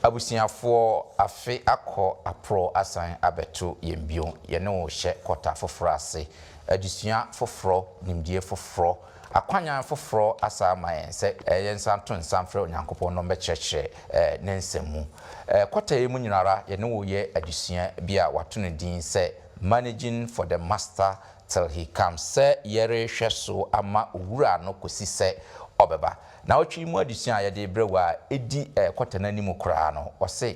Abusuafoɔ, afe akɔ aporɔ asan abɛto yɛn bio. Yɛne wo rehyɛ kɔta foforɔ ase. Adesua foforɔ, nimdeɛ foforɔ, akwanyan foforɔ asan ama yɛn sɛ yɛnsan nto nsa mfrɛ Onyankopɔn na ɔmmɛkyerɛkyerɛ Ne nsɛm mu. Kɔta yi mu nyinara, yɛne wo reyɛ adesua bi a wɔato no din sɛ Managing for the Master Till He Comes, sɛ yɛrehwɛ so ama Owura no kɔsi sɛ ɔbɛba. Naawɔtwe yi mu adesua a yɛde rebrɛ wo a ɛdi kɔta no anim koraa no, wɔse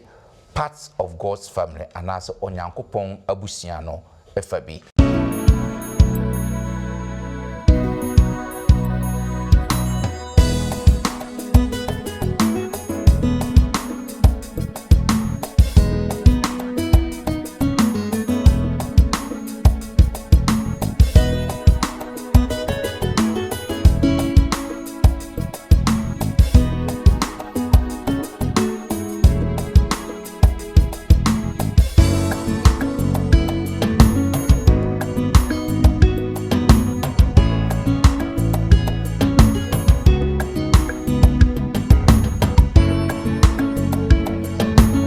Parts of God's Family anaasɛ Onyankopɔn abusua no fa bi.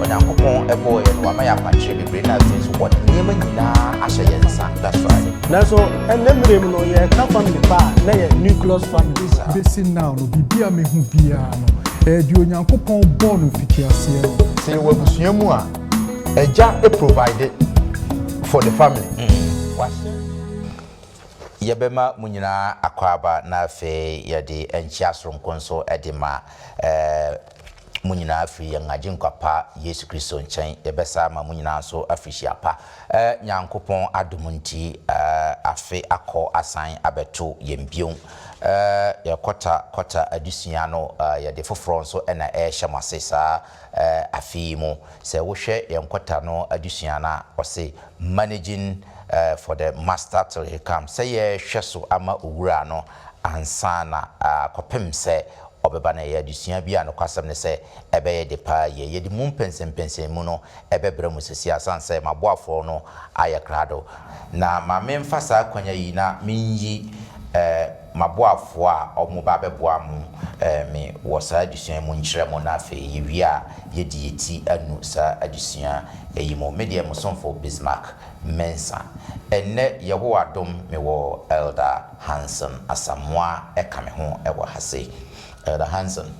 Onyankopɔn bɔɔ yɛn no, wama yɛn akwankyerɛ bebree na afei nso wɔde nneɛma nyinaa ahyɛ yɛn nsa. That's right. Nanso ɛnnɛ mmerɛ mu no yɛka family pa a na yɛ nucleus family. Bɛsi now no, biribi a mehu biara no, ɛyɛ deɛ Onyankopɔn bɔɔ no mfitiaseɛ no. Sɛ yɛwɔ abusua mu a, agya provide for the family. Wahyɛ. Yɛbɛma mo nyinaa akwaaba na afei yɛde nkyea soronko nso de ma mo nyinaa firi yɛn Agyenkwa pa Yesu Kristo nkyɛn. Yɛbɛsa ama mo nyinaa nso afirihyia pa. Nyankopɔn adom nti afe akɔ asan abɛto yɛn bio. Yɛn kɔta kɔta adesua no yɛde foforɔ nso na ɛrehyɛ mo ase saa afe yi mu. Sɛ wohwɛ yɛn kɔta no adesua no a, ɔse Managing for the Master till he comes, sɛ yɛrehwɛ so ama Owura no ansa na kɔpem sɛ ɔbɛba no. Ɛyɛ adesua bi a nokwasɛm ne sɛ ɛbɛyɛ de paa yie. Yɛde mu mpɛnsɛmpɛnsɛnmu no bɛbrɛ mo seesei asiane sɛ m'aboafoɔ no ayɛ krado. Na ma memfa saa akwanya yi na menyi m'aboafoɔ a wɔba abɛboa mo me wɔ saa adesua yi mu nkyerɛ mo, na afei yɛwie a yɛadi yɛn ti anu saa adesua yi mu. Me deɛ mo somfo Bismarck Mensah. Ɛnnɛ Yehowa adom mewɔ Elder Hanson Asamoah ka me ho wɔ ha sei. Elder Hanson,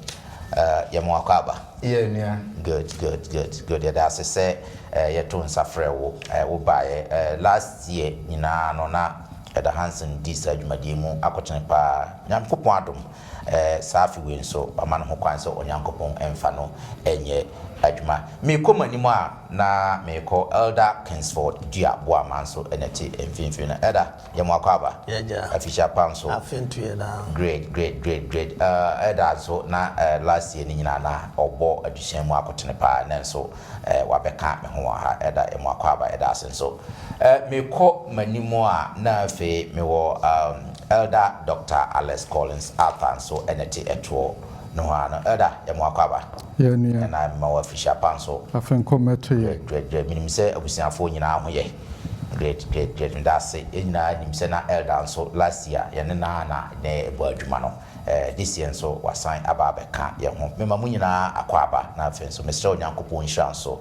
yɛ mo akwaaba. Yɛ nua. Good, good, good, good. Yɛda ase sɛ yɛto nsa frɛ wo, wo baeɛ. Last year nyinaa no na Elder Hanson di saa dwumadie mu akotene paa. Nyankopɔn adom, saa afe wei nso wama no ho kwan sɛ Onyankopɔn mfa no nyɛ adwuma. Merekɔ m'anim a na merekɔ Elder Kingsford Dua Boamah nso na ɛte mfimfini no. Elder, Yɛ mo akwaaba. Yɛgya. Afisha pa nso. Afe nto yɛ daa. Great great great great uh, Elder nso na uh, last year ne nyinaa na ɔbɔ adesua mu akotene paa ɛnɛ nso uh, wabɛka me ho wɔ ha. Elder yɛ mo akwaaba yɛda ase nso. Uh, mekɔ m'anim a na afei mewɔ um, Elder Doctor Alex Collins Arthur nso ɛna ɛte ɛtoɔ nohoa no. Elder yɛ mo akwaaba. Yɛ nua. Ɛna mema wo afisha pa nso. Afe nkɔ mmɛto yɛ. Great great great menim sɛ abusuafoɔ nyinaa ho yɛ. Great great great medase yɛn nyinaa nim sɛ na elder nso last year yɛne no ara na na yɛbɔ adwuma no eh this year nso wasan aba abɛka yɛn ho mema mo nyinaa akwaaba na afei nso mesrɛ Onyankopɔn nhyira nso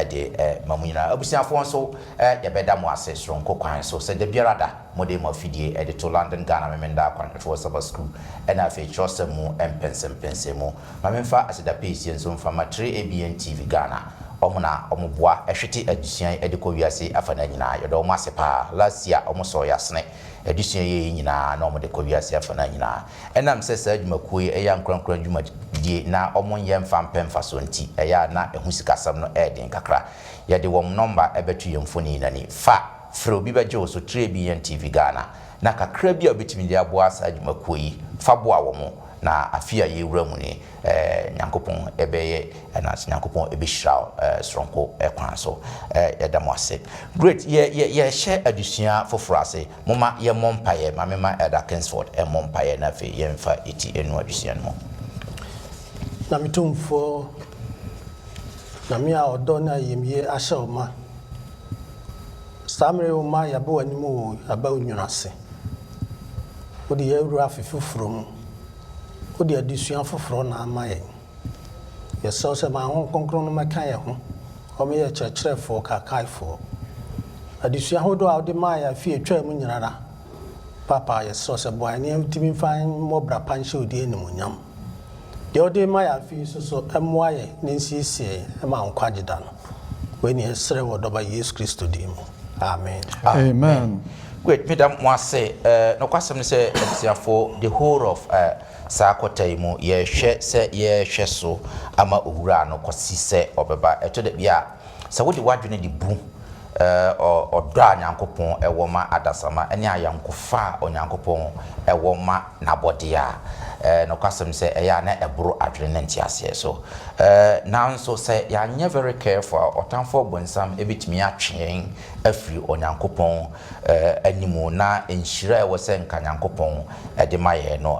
de ma mo nyinaa abusuafoɔ nso eh yɛbɛda mo ase soronko kwan so sɛ dabiara da mode mo afidie de to London Ghana Memenda Akwanhwɛfoɔ Sabbath School ɛna afei kyerɛwsɛm mu mpɛnsɛmpɛnsɛmu Ma memfa aseda piesie nso mfa ma Tre ABN TV Ghana. Wɔn na wɔn boa hwete adesua yi de kɔ wiase afanaa nyinaa. Yɛdɔ wɔn ase paa. Last year wɔn sɔɔ yɛn asene. Adesua yi yɛyɛ nyinaa na wɔn de kɔ wiase afanaa nyinaa. Ɛnam sɛ saa adwumakuo yi yɛ ankorankora dwumadie na wɔn nyɛ mfa mpɛ mfasoɔ nti, ɛyɛ a na ɛho sikasɛm no yɛ den kakra. Yɛde wɔn nɔmba bɛto yɛn mfoni no ani. Fa frɛ obi bɛgye wo so Tre ABN TV Ghana na kakra bi a wobɛtumi de aboa saa adwumakuo yi, fa boa wɔn. Na afe a yɛrewura mu ni, Nyankopɔn bɛyɛ anaasɛ Nyankopɔn bɛhyira wo soronko kwan so. Yɛda mo ase. Great, yɛ, yɛ, yɛrehyɛ adesua foforɔ ase. Momma yɛmmɔ mpaeɛ. Ma memma Elder Kingsford mmɔ mpaeɛ na afei yɛmfa yɛn ti nnu adesua no mu. Nyame Tumfoɔ, Nyame a ɔdɔ ne ayamyie ahyɛ wo ma, saa mmerɛ yi wo mma yɛaba w'anim o, yɛaba wo nwunu ase. Wode yɛn awura afe foforɔ mu. Wode adesua foforɔ na ama yɛn. Yɛsrɛ wo sɛ ma Honhom Kronkron no mmɛka yɛn ho, ɔmmɛyɛ kyerɛkyerɛfoɔ, kaakaefoɔ. Adesua ahodoɔ a wode maa yɛn afe a ɛtwaa mu nyinara, Paapa, yɛsrɛ wo sɛ boa yɛn na yɛntumi mfa mmɔ bra pa nhyɛ wo din animuonyam. Deɛ wode rema yɛn afe yi nso so, mmoa yɛn na nsiesie yɛn ma nkwagye da no. Wei ne yɛsrɛ wɔ Ɔdɔba Yesu Kristo din mu. Amen. Amen. Great, meda mo ase. Eh, nokwasɛm ne sɛ abusuafo, the whole of eh, saa kɔta yi mu, yɛhwɛ sɛ yɛhwɛ so ama owura no kɔsi sɛ ɔbɛba. Ɛtɔ da bi a, sɛ wode w'adwene de bu ɔdɔ a Nyankopɔn wɔ ma adasamma ne ayɔnkofa a Onyankopɔn wɔ ma n'abɔdeɛ a, nokwasɛm ne sɛ ɛyɛ a na ɛboro adwene ne nteaseɛ so. Nanso sɛ yɛanyɛ very careful a, ɔtamfo ɔbonsam bɛtumi atwe yɛn afiri Onyankopɔn anim na nhyira a ɛwɔ sɛ nka Nyankopɔn de ma yɛn no,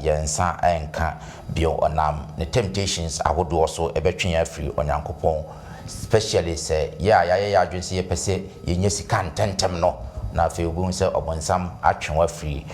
yɛn nsa renka bio. Ɔnam ne temptations ahodoɔ so bɛtwe yɛn afiri Onyankopɔn Specially sɛ yɛ a yɛayɛ yɛn adwene sɛ yɛpɛ sɛ yɛnya sika ntɛmntɛm no, na afei wobɛhu sɛ ɔbonsam atwe wo afiri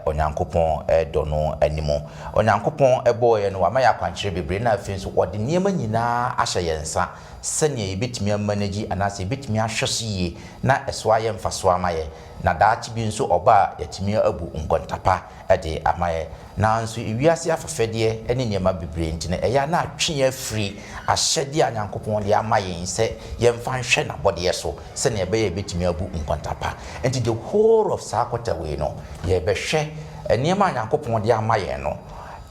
Onyankopɔn dɔ no anim. Onyankopɔn bɔɔ yɛn no, wama yɛn akwankyerɛ bebree, na afei nso ɔde nneɛma nyinaa ahyɛ yɛn nsa sɛnea yɛbɛtumi amanage anaasɛ yɛbɛtumi ahwɛ so yie na ɛso ayɛ mfasoɔ ama yɛn, na daakye bi nso ɔba a yɛatumi abu nkontapa de ama yɛn. Nanso wiase afɛfɛdeɛ ne nneɛma bebree nti no, ɛyɛ a na atwe yɛn afiri ahyɛdeɛ a Nyankopɔn de ama yɛn sɛ yɛmfa nhwɛ N'abɔdeɛ so sɛdeɛ ɛbɛyɛ a yɛbɛtumi abu nkwanta pa. Nti the whole of saa quarter wei no, yɛrebɛhwɛ nneɛma a Nyankopɔn de ama yɛn no,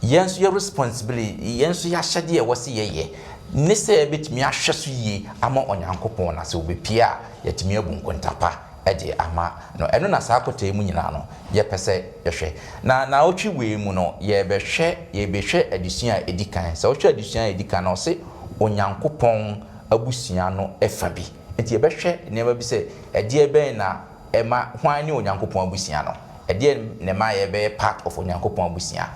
yɛn nso yɛ responsibility, yɛn nso yɛ ahyɛdeɛ a ɛwɔ sɛ yɛyɛ ne sɛ yɛbɛtumi ahwɛ so yie ama Onyankopɔn, na sɛ ɔbɛpue a, yɛatumi abu nkwanta pa. de ama no. Ɛno na saa kɔta yi mu nyinaa no, yɛpɛ sɛ yɛhwɛ. Na naawɔtwe wei mu no, yɛrebɛhwɛ, yɛrebɛhwɛ adesua a ɛdi kan. Sɛ wohwɛ adesua a ɛdi kan no, ɔse Onyankopɔn abusua no fa bi. Nti yɛbɛhwɛ nneɛma bi sɛ, ɛdeɛ bɛn na ɛma, hwan ne Onyankopɔn abusua no? Ɛdeɛn na ɛma yɛbɛyɛ part of Onyankopɔn abusua?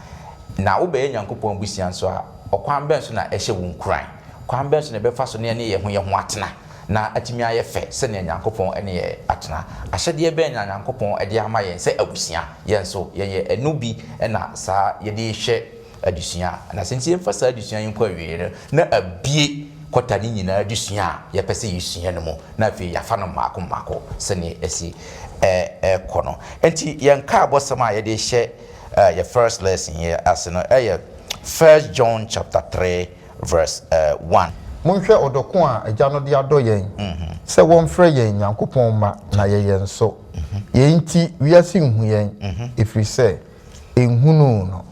Na wobɛyɛ Nyankopɔn abusua nso a, ɔkwan bɛn so na ɛhyɛ wo nkuran? Kwan bɛn so na yɛbɛfa so ne yɛne yɛn ho yɛn ho atena? na atumi ayɛ fɛ sɛnea Nyankopɔn ne yɛn atena. Ahyɛdeɛ bɛn na Nyankopɔn de ama yɛn sɛ abusua? Yɛn nso, yɛyɛ ɛno bi na saa yɛde rehwɛ adesua. Na sɛ nti yɛmfa saa adesua yi nkɔ awieɛ no, na abue kɔta no nyinaa adesua a yɛpɛ sɛ yɛsua no mu, na afei yɛafa no mmaako mmaako sɛdeɛ ɛsi rekɔ no. Nti yɛn nkaabɔsɛm a yɛde rehyɛ yɛ first lesson yi ase no yɛ First John chapter 3 verse 1. Monhwɛ ɔdɔ ko a Agya no de adɔ yɛn, sɛ wɔmfrɛ yɛn Nyankopɔn mma, na yɛyɛ nso. Yei nti wiase nhu yɛn, ɛfiri sɛ ɛnhunuu no.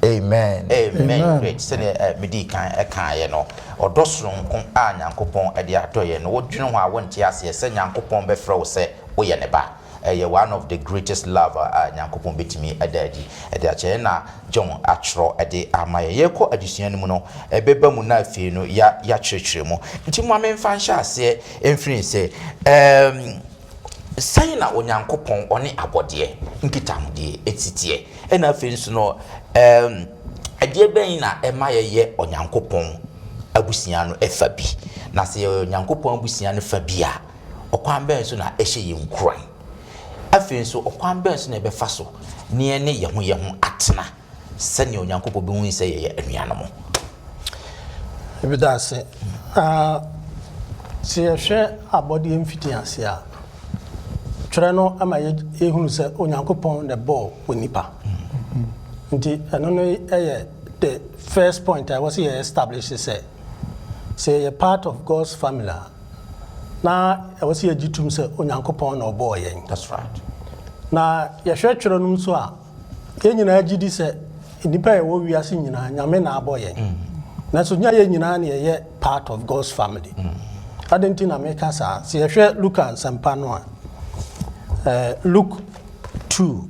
Amen. Amen great sɛdeɛ medii kan kaeɛ no ɔdɔ sononko a Nyankopɔn de adɔ yɛn no wodwene ho a wonte aseɛ sɛ Nyankopɔn bɛfrɛ wo sɛ woyɛ ne ba Ɛyɛ one of the greatest love a Nyankopɔn bɛtumi ada adi de akyerɛ yɛn na John atwerɛ de ama yɛn. Yɛrekɔ adesua no mu no, ɛbɛba mu na afei no ya yɛakyerɛkyerɛ mu. Nti momma memfa nhyɛ aseɛ mfiri sɛ, ɛɛm, sɛn na Onyankopɔn ɔne abɔdeɛ nkitahodie si teɛ? Ɛna afei nso no, ɛɛm, ɛdeɛ bɛn na ɛma yɛyɛ Onyankopɔn abusua no fa bi? Na sɛ yɛyɛ Onyankopɔn abusua no fa bi a, Ɔkwan bɛn so na ɛhyɛ yɛn nkuran? Afei nso, ɔkwan bɛn so na yɛbɛfa so ne yɛne yɛn ho yɛn ho atena sɛnea Onyankopɔn behu sɛ yɛyɛ anuanom? Meda ase. Ah, sɛ yɛhwɛ abɔdeɛ mfitiaseɛ a, twerɛ no ma yɛhunu sɛ Onyankopɔn na ɛbɔɔ onipa. Nti ɛno no yɛ the first point a ɛwɔ sɛ yɛ establish sɛ, sɛ yɛyɛ part of God's family a, na ɛwɔ sɛ yɛgye tom sɛ Onyankopɔn na ɔbɔɔ yɛn. That's right. Na yɛhwɛ twerɛ no nso a, yɛn nyinaa gye di sɛ nnipa a yɛwɔ wiase nyinaa, Nyame na abɔ yɛn. Nanso nyɛ yɛn nyinaa na yɛyɛ part of God's family. Adɛn nti na meka saa? Sɛ yɛhwɛ Luka nsɛmpa no a, eh, Luke 2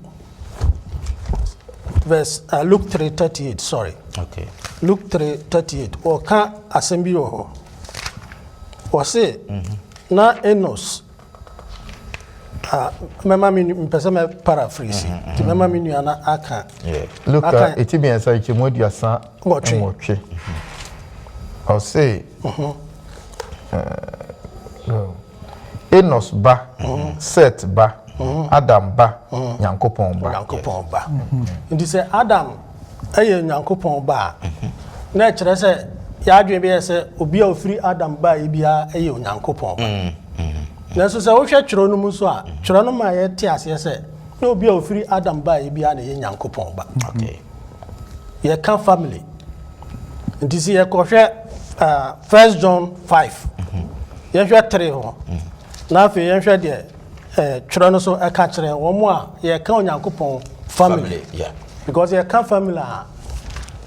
verse uh, Luke 3:38, sorry. Okay. Luke 3:38, wɔka asɛm bi wɔ hɔ. Wɔse na Enos ah, mɛma me mpɛ sɛ mɛ paraphrase nti mɛma me nua no aka. Luka eti mmiɛnsa nkyɛmu aduasa nwɔtwe. Ɔse Enos ba, Set ba, Adam ba, Nyankopɔn ba. Nyankopɔn ba. Nti sɛ Adam yɛ Nyankopɔn ba a, na ɛkyerɛ sɛ yɛadwene bɛyɛ sɛ obi a ofiri Adam baeɛ biara yɛ Onyankopɔn ba. Nanso sɛ wohwɛ twerɛ no mu nso a, twerɛ no ma yɛte aseɛ sɛ na obi a ofiri Adam baeɛ biara na ɛyɛ Nyankopɔn ba. Yɛka family. Nti sɛ yɛkɔhwɛ First John 5, yɛhwɛ 3 hɔ, na afei yɛhwɛ deɛ twerɛ no so ɛka kyerɛ wɔn a yɛka Onyankopɔn family. Family, yeah. Because yɛka family a,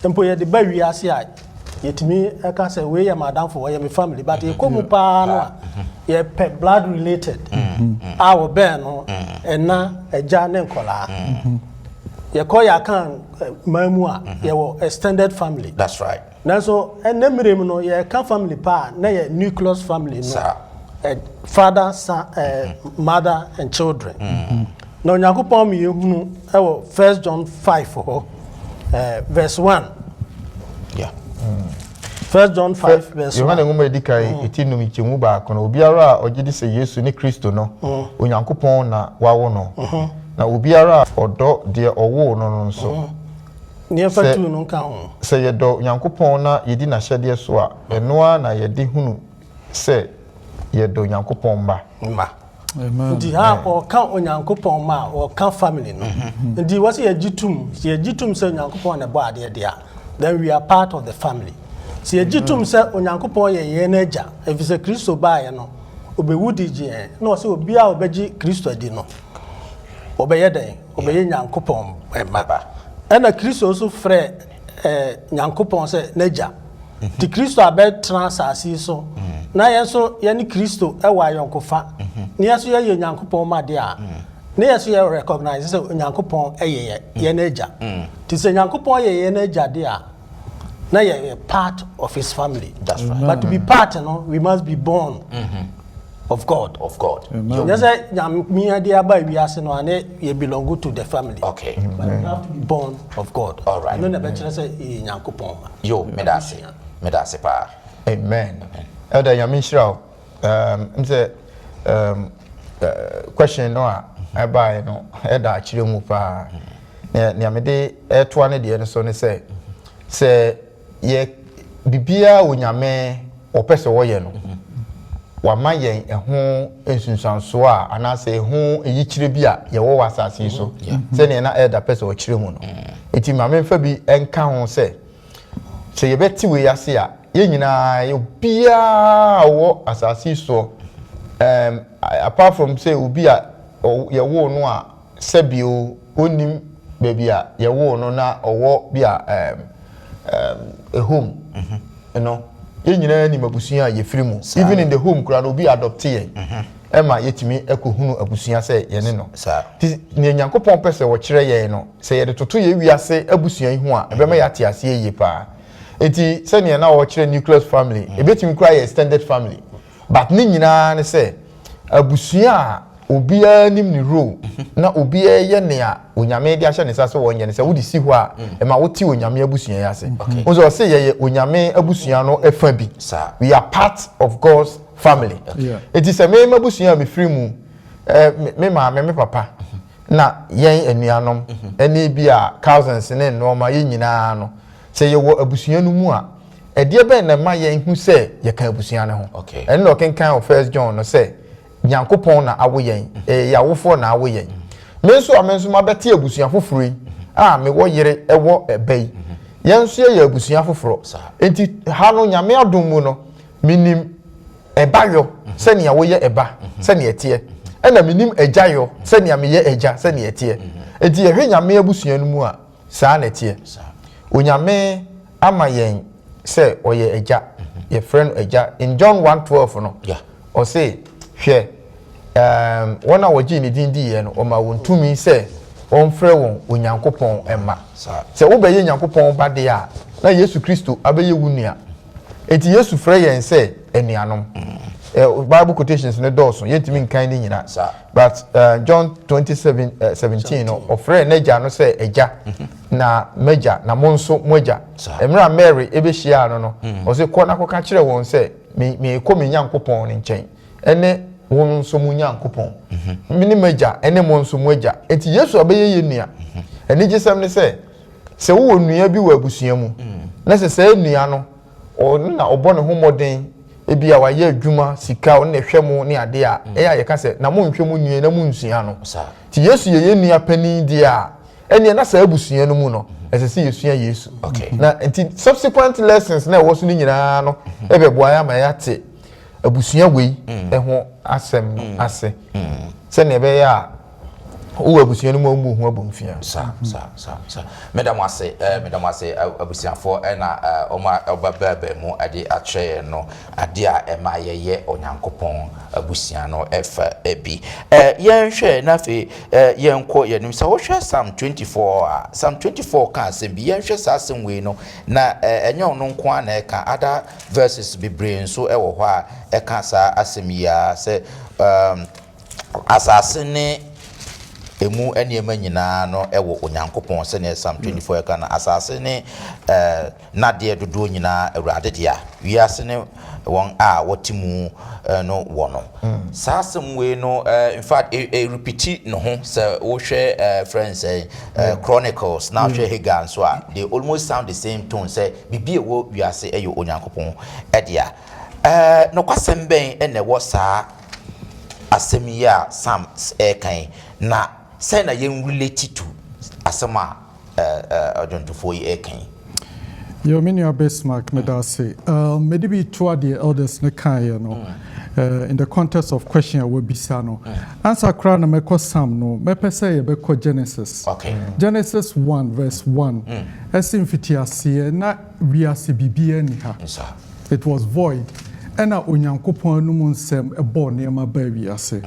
mpo yɛde ba wiase a, yɛtumi ɛka sɛ wei yɛ m'adamfo, wɔyɛ me family, but yɛkɔ mu paa no a, yɛpɛ blood related a wɔbɛn no, ɛna, agya ne nkɔlaa. Yɛkɔ yɛaka man mu a, yɛwɔ extended family. That's right. Nanso ɛnɛ mmerɛ mu no, yɛka family pa a, na yɛ nucleus family no, father, son, mother and children. Na Onyankopɔn mi yɛhunu ɛwɔ First John 5 hɔ, verse 1. First John 5 verse Yohane 1. Nwoma edi kan eti 5 nkyɛmu 1 no, obiara a ɔgye di sɛ Yesu ne Kristo no, Onyankopɔn na wawo no, na obiara a ɔdɔ deɛ ɔwoo no no nso Nneɛfa tu no nka ho. Sɛ yɛdɔ Onyankopɔn na yɛdi n'ahyɛdeɛ so a, ɛno ara na yɛde hunu sɛ yɛdɔ Onyankopɔn mma. Ma nti ha ɔka Onyankopɔn ma a, ɔka family no. Nti wɔ sɛ yɛgye tom, sɛ yɛgye tom sɛ Onyankopɔn na ɛbɔ adeɛ deɛ a, then we are part of the family. Sɛ yɛgye tom sɛ Onyankopɔn yɛ yɛn agya, ɛfiri sɛ Kristo baeɛ no, ɔbɛwu de gye yɛn, na ɔsɛ obiara a ɔbɛgye Kristo adi no, ɔbɛyɛ dɛn? Ɔbɛyɛ Nyankopɔn mma. Ɛna Kristo nso frɛ Nyankopɔn sɛ n'agya. Nti Kristo abɛtena asase yi so na yɛn nso yɛne Kristo ɛwɔ ayɔnkofa, na yɛn nso yɛyɛ Nyankopɔn ma deɛ a, na yɛn nso yɛ recognize sɛ Onyankopɔn ɛyɛ yɛn agya. Nti sɛ Nyankopɔn yɛ yɛn agya deɛ a, na yɛyɛ part of his family. That's right. But to be part no, we must be born of God. Of God. Nyɛ sɛ Nyame de aba wiase no a ne yɛ belong to the family. But we have to be born of God. All right. Ɛno na ɛbɛkyerɛ sɛ yɛyɛ Nyankopɔn ma. Yo, meda ase. Meda ase paa. Amen. Elder, Nyame nhyira wo. M sɛ question no a ɛbaeɛ no ɛda akyerɛ mu paa. Nea mede ɛtoa ne deɛ no so ne sɛ yɛ biribiara Onyame ɔpɛ sɛ wɔyɛ no, wama yɛn ɛho nsunsuansoɔ a anaasɛ ɛho eyikyerɛ bi a yɛwɔ wɔ asase yi so, sɛnea na elder pɛ sɛ ɔkyerɛ mu no. Nti maame nfa bi nka ho sɛ yɛbɛte wei ase a, yɛn nyinaa, obiara a ɔwɔ asase yi soɔ, apart from sɛ obi a yɛwoo no a sɛbio onim baabi a yɛwoo no na ɔwɔ bi a a home no, yɛn nyinaa nim abusua a yɛfiri mu. Even in the home koraa no, obi adopt yɛn ɛma yɛtumi ɛkɔhunu abusua sɛ yɛne no. Nti nea Nyankopɔn pɛ sɛ wɔkyerɛ yɛn no, sɛ yɛde toto yɛn wiase abusua yi ho a, ɛbɛma yɛate aseɛ yie paa. Nti sɛnea na wɔkyerɛ nucleus family, ebɛtumi koraa yɛ extended family, but ne nyinaa ne sɛ abusua a obiara nim ne role na obiara yɛ nea Onyame de ahyɛ ne nsa sɛ wɔnyɛ no. Sɛ wode si hɔ a, ɛma wote Onyame abusua yi ase. Wo sɛ ɔse yɛyɛ Onyame abusua no ɛfa bi. We are part of God's family. Eti sɛ me m'abusua a mefiri mu, me maame, me papa na yɛn anuanom ɛne bi a cousins ne nneɛma, yɛn nyinaa no, sɛ yɛwɔ abusua no mu a, ɛdeɛ bɛn na ɛma yɛn hu sɛ yɛka abusua no ho? Ɛno na ɔkenkan wɔ First John no sɛ Nyankopɔn na awo yɛn, ɛyɛ yɛawofoɔ na awo yɛn. Me nso a me nso mabɛte abusua foforɔ yi a mewɔ yere ɛwɔ ɛbɛ yi, yɛn nso yɛyɛ abusua foforɔ. Nti ha no, Nyame adom mu no, menim ɛba yɔ sɛnea woyɛ ɛba sɛnea ɛteɛ, ɛna menim agya yɔ sɛnea meyɛ agya sɛnea ɛteɛ. Nti yɛhwɛ Nyame abusua no mu a, saa na ɛteɛ. Onyame ama yɛn sɛ ɔyɛ agya, yɛfrɛ no agya. In John 1:12 no, ɔse hwɛ, wɔn a wɔgyee ne din diiɛ no, ɔma wɔn tumi sɛ wɔmfrɛ wɔn Onyankopɔn mma. Sɛ wobɛyɛ Nyankopɔn ba deɛ a, na Yesu Kristo abɛyɛ wo nua. Enti Yesu frɛ yɛn sɛ anuanom. Bible quotations no dɔɔso, yɛntumi nkan ne nyina, but John 27 17 no, ɔfrɛ n'agya no sɛ agya, na m'agya na mo nso mo agya. Mmerɛ a Mary ɛbɛhyiaa no, ɔsɛ kɔ na kɔka kyerɛ wɔn sɛ meekɔ me Nyankopɔn no nkyɛn ɛne wɔn nso mo Nyankopɔn, me ne m'agya ɛne mo nso mo agya. Enti Yesu abɛyɛ yɛn nua. Anigyesɛm ne sɛ wowɔ nua bi wɔ abusua mu na sɛ saa nua no Ɔno na ɔbɔ ne ho mmɔden, ebi a wayɛ adwuma, sika ɔno na ɛhwɛ mo ne adeɛ a ɛyɛ a yɛka sɛ na monhwɛ mo nua na monsua no. Nti Yesu yɛ yɛn nua panin deɛ a, ɛneɛ na saa abusua no mu no, ɛsɛ sɛ yɛsua Yesu. Na nti subsequent lessons na ɛwɔ so no nyinaa no ɛbɛboa yɛ ama yɛate abusua wei ɛho asɛm no ase, sɛnea ɛbɛyɛ a wowɔ abusua no mu a wommu ho abomfia. Sa sa sa sa, meda mo ase, meda mo ase, abusuafoɔ. Ɛna ɔmo a ɔba bɛɛbɛɛ mu ɛde akyerɛ yɛn no, adeɛ a ɛma yɛyɛ Onyankopɔn abusua no ɛfa bi. Yɛnhwɛ na afei yɛnkɔ yɛnim sɛ wohwɛ Psalm 24 a, Psalm 24 ka asɛm bi. Yɛnhwɛ saa asɛm wei no na ɛnyɛ ɔno nko ara na ɛka, other verses bebree nso ɛwɔ hɔ a ɛka saa asɛm yi a sɛ asase ne emu nneɛma nyinaa no ɛwɔ Onyankopɔn. Sɛnea Psalm 24 ɛka no, asase ne n'adeɛ dodoɔ nyinaa Awurade dea, wiase ne wɔn a wɔte mu no wɔ no. Saa asɛm wei no, in fact, repeat ne ho. Sɛ wohwɛ friends Chronicles na wohwɛ Haggai nso a, they almost sound the same tone sɛ biribi a ɛwɔ wiase ɛyɛ Onyankopɔn ɛdea. Nokwasɛm bɛn ɛna ɛwɔ saa asɛm yi a Psalm ɛɛka yi, na sɛn na yɛn relate to asɛm a ɔdwontofoɔ yi ɛɛka yi? Yo, me nua Bismarck, meda ase. Mede bi to adeɛ elders ne kaeɛ no in the context of question a wabisa no. Ansa koraa na mɛkɔ Psalm no, mɛpɛ sɛ yɛbɛkɔ Genesis. Genesis 1 verse 1. Ɛsi mfitiaseɛ na wiase biribiara ni ha. It was void. Ɛna Onyankopɔn anum nsɛm ɛbɔɔ nneɛma baa wiase.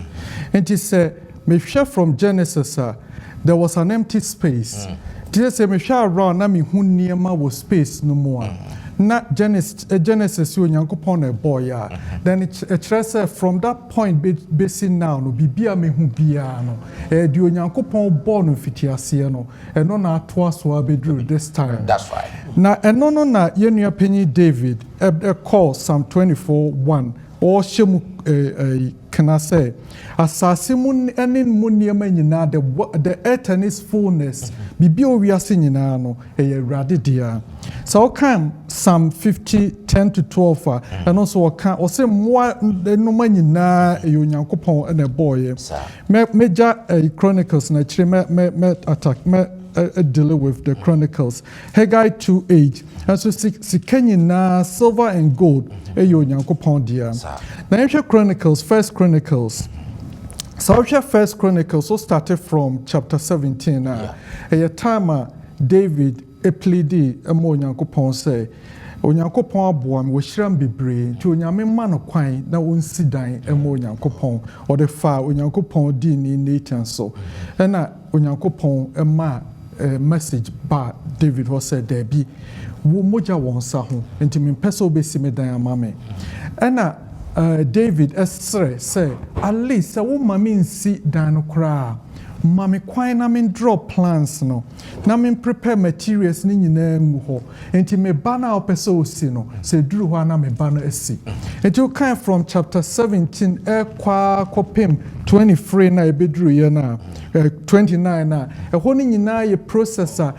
Nti sɛ mehwɛ from Genesis a, there was an empty space. Nti sɛ mehwɛ around na mehu nneɛma wɔ space no mu a, na Genesis yɛ Onyankopɔn na ɛbɔɔyɛ a, then ɛkyerɛ sɛ from that point bɛsi now no, biribi a mehu biara no, ɛyɛ deɛ Onyankopɔn bɔɔ no mfitiaseɛ no, ɛno na atoa so abɛduru this time. That's right. Na ɛno no na yɛn nua panyin David ɛkɔɔ Psalm 24:1, ɔrehyɛ mu kena sɛ asase mu ne mu nneɛma nyinaa, the earth and its fullness, biribi a owiase nyinaa no ɛyɛ Awurade dea. Sɛ ɔka Psalm 50 10 to 12 a, ɛno nso ɔka, ɔsɛ mmoa nnoma nyinaa ɛyɛ Onyankopɔn ɛna ɛbɔɔyɛ. Mɛgya Chronicles na akyire mɛ mɛ mɛ attack mɛ deal with the Chronicles. Haggai 2:8 nso, sika nyinaa, silver and gold, ɛyɛ Onyankopɔn dea. Na yɛhwɛ Chronicles, First Chronicles. Sɛ wohwɛ First Chronicles, so started from chapter 17 a, ɛyɛ time a David eplead ɛma Onyankopɔn sɛ Onyankopɔn aboa me, wɔhyira me bebree, nti Onyame ma no kwan na ɔnsi dan ɛma Onyankopɔn. Ɔde fa Onyankopɔn dii ne Nathan so, ɛna Onyankopɔn ɛma message ba David hɔ sɛ daabi, wo mogya wɔ nsa ho, nti mempɛ sɛ wobɛsi me dan ama me. Ɛna David ɛsrɛ sɛ at least sɛ woma me nsi dan no koraa, ma me kwan na me draw plans no na me prepare materials ne nyinaa ngu hɔ, nti me ba no a wopɛ sɛ osi no, sɛ duru hɔ a na me ba no asi. Nti wokan from chapter 17 ɛkɔ akɔpem 23 na ɛbɛduruyɛ no a, 29 na ɛhɔ no nyinaa yɛ process a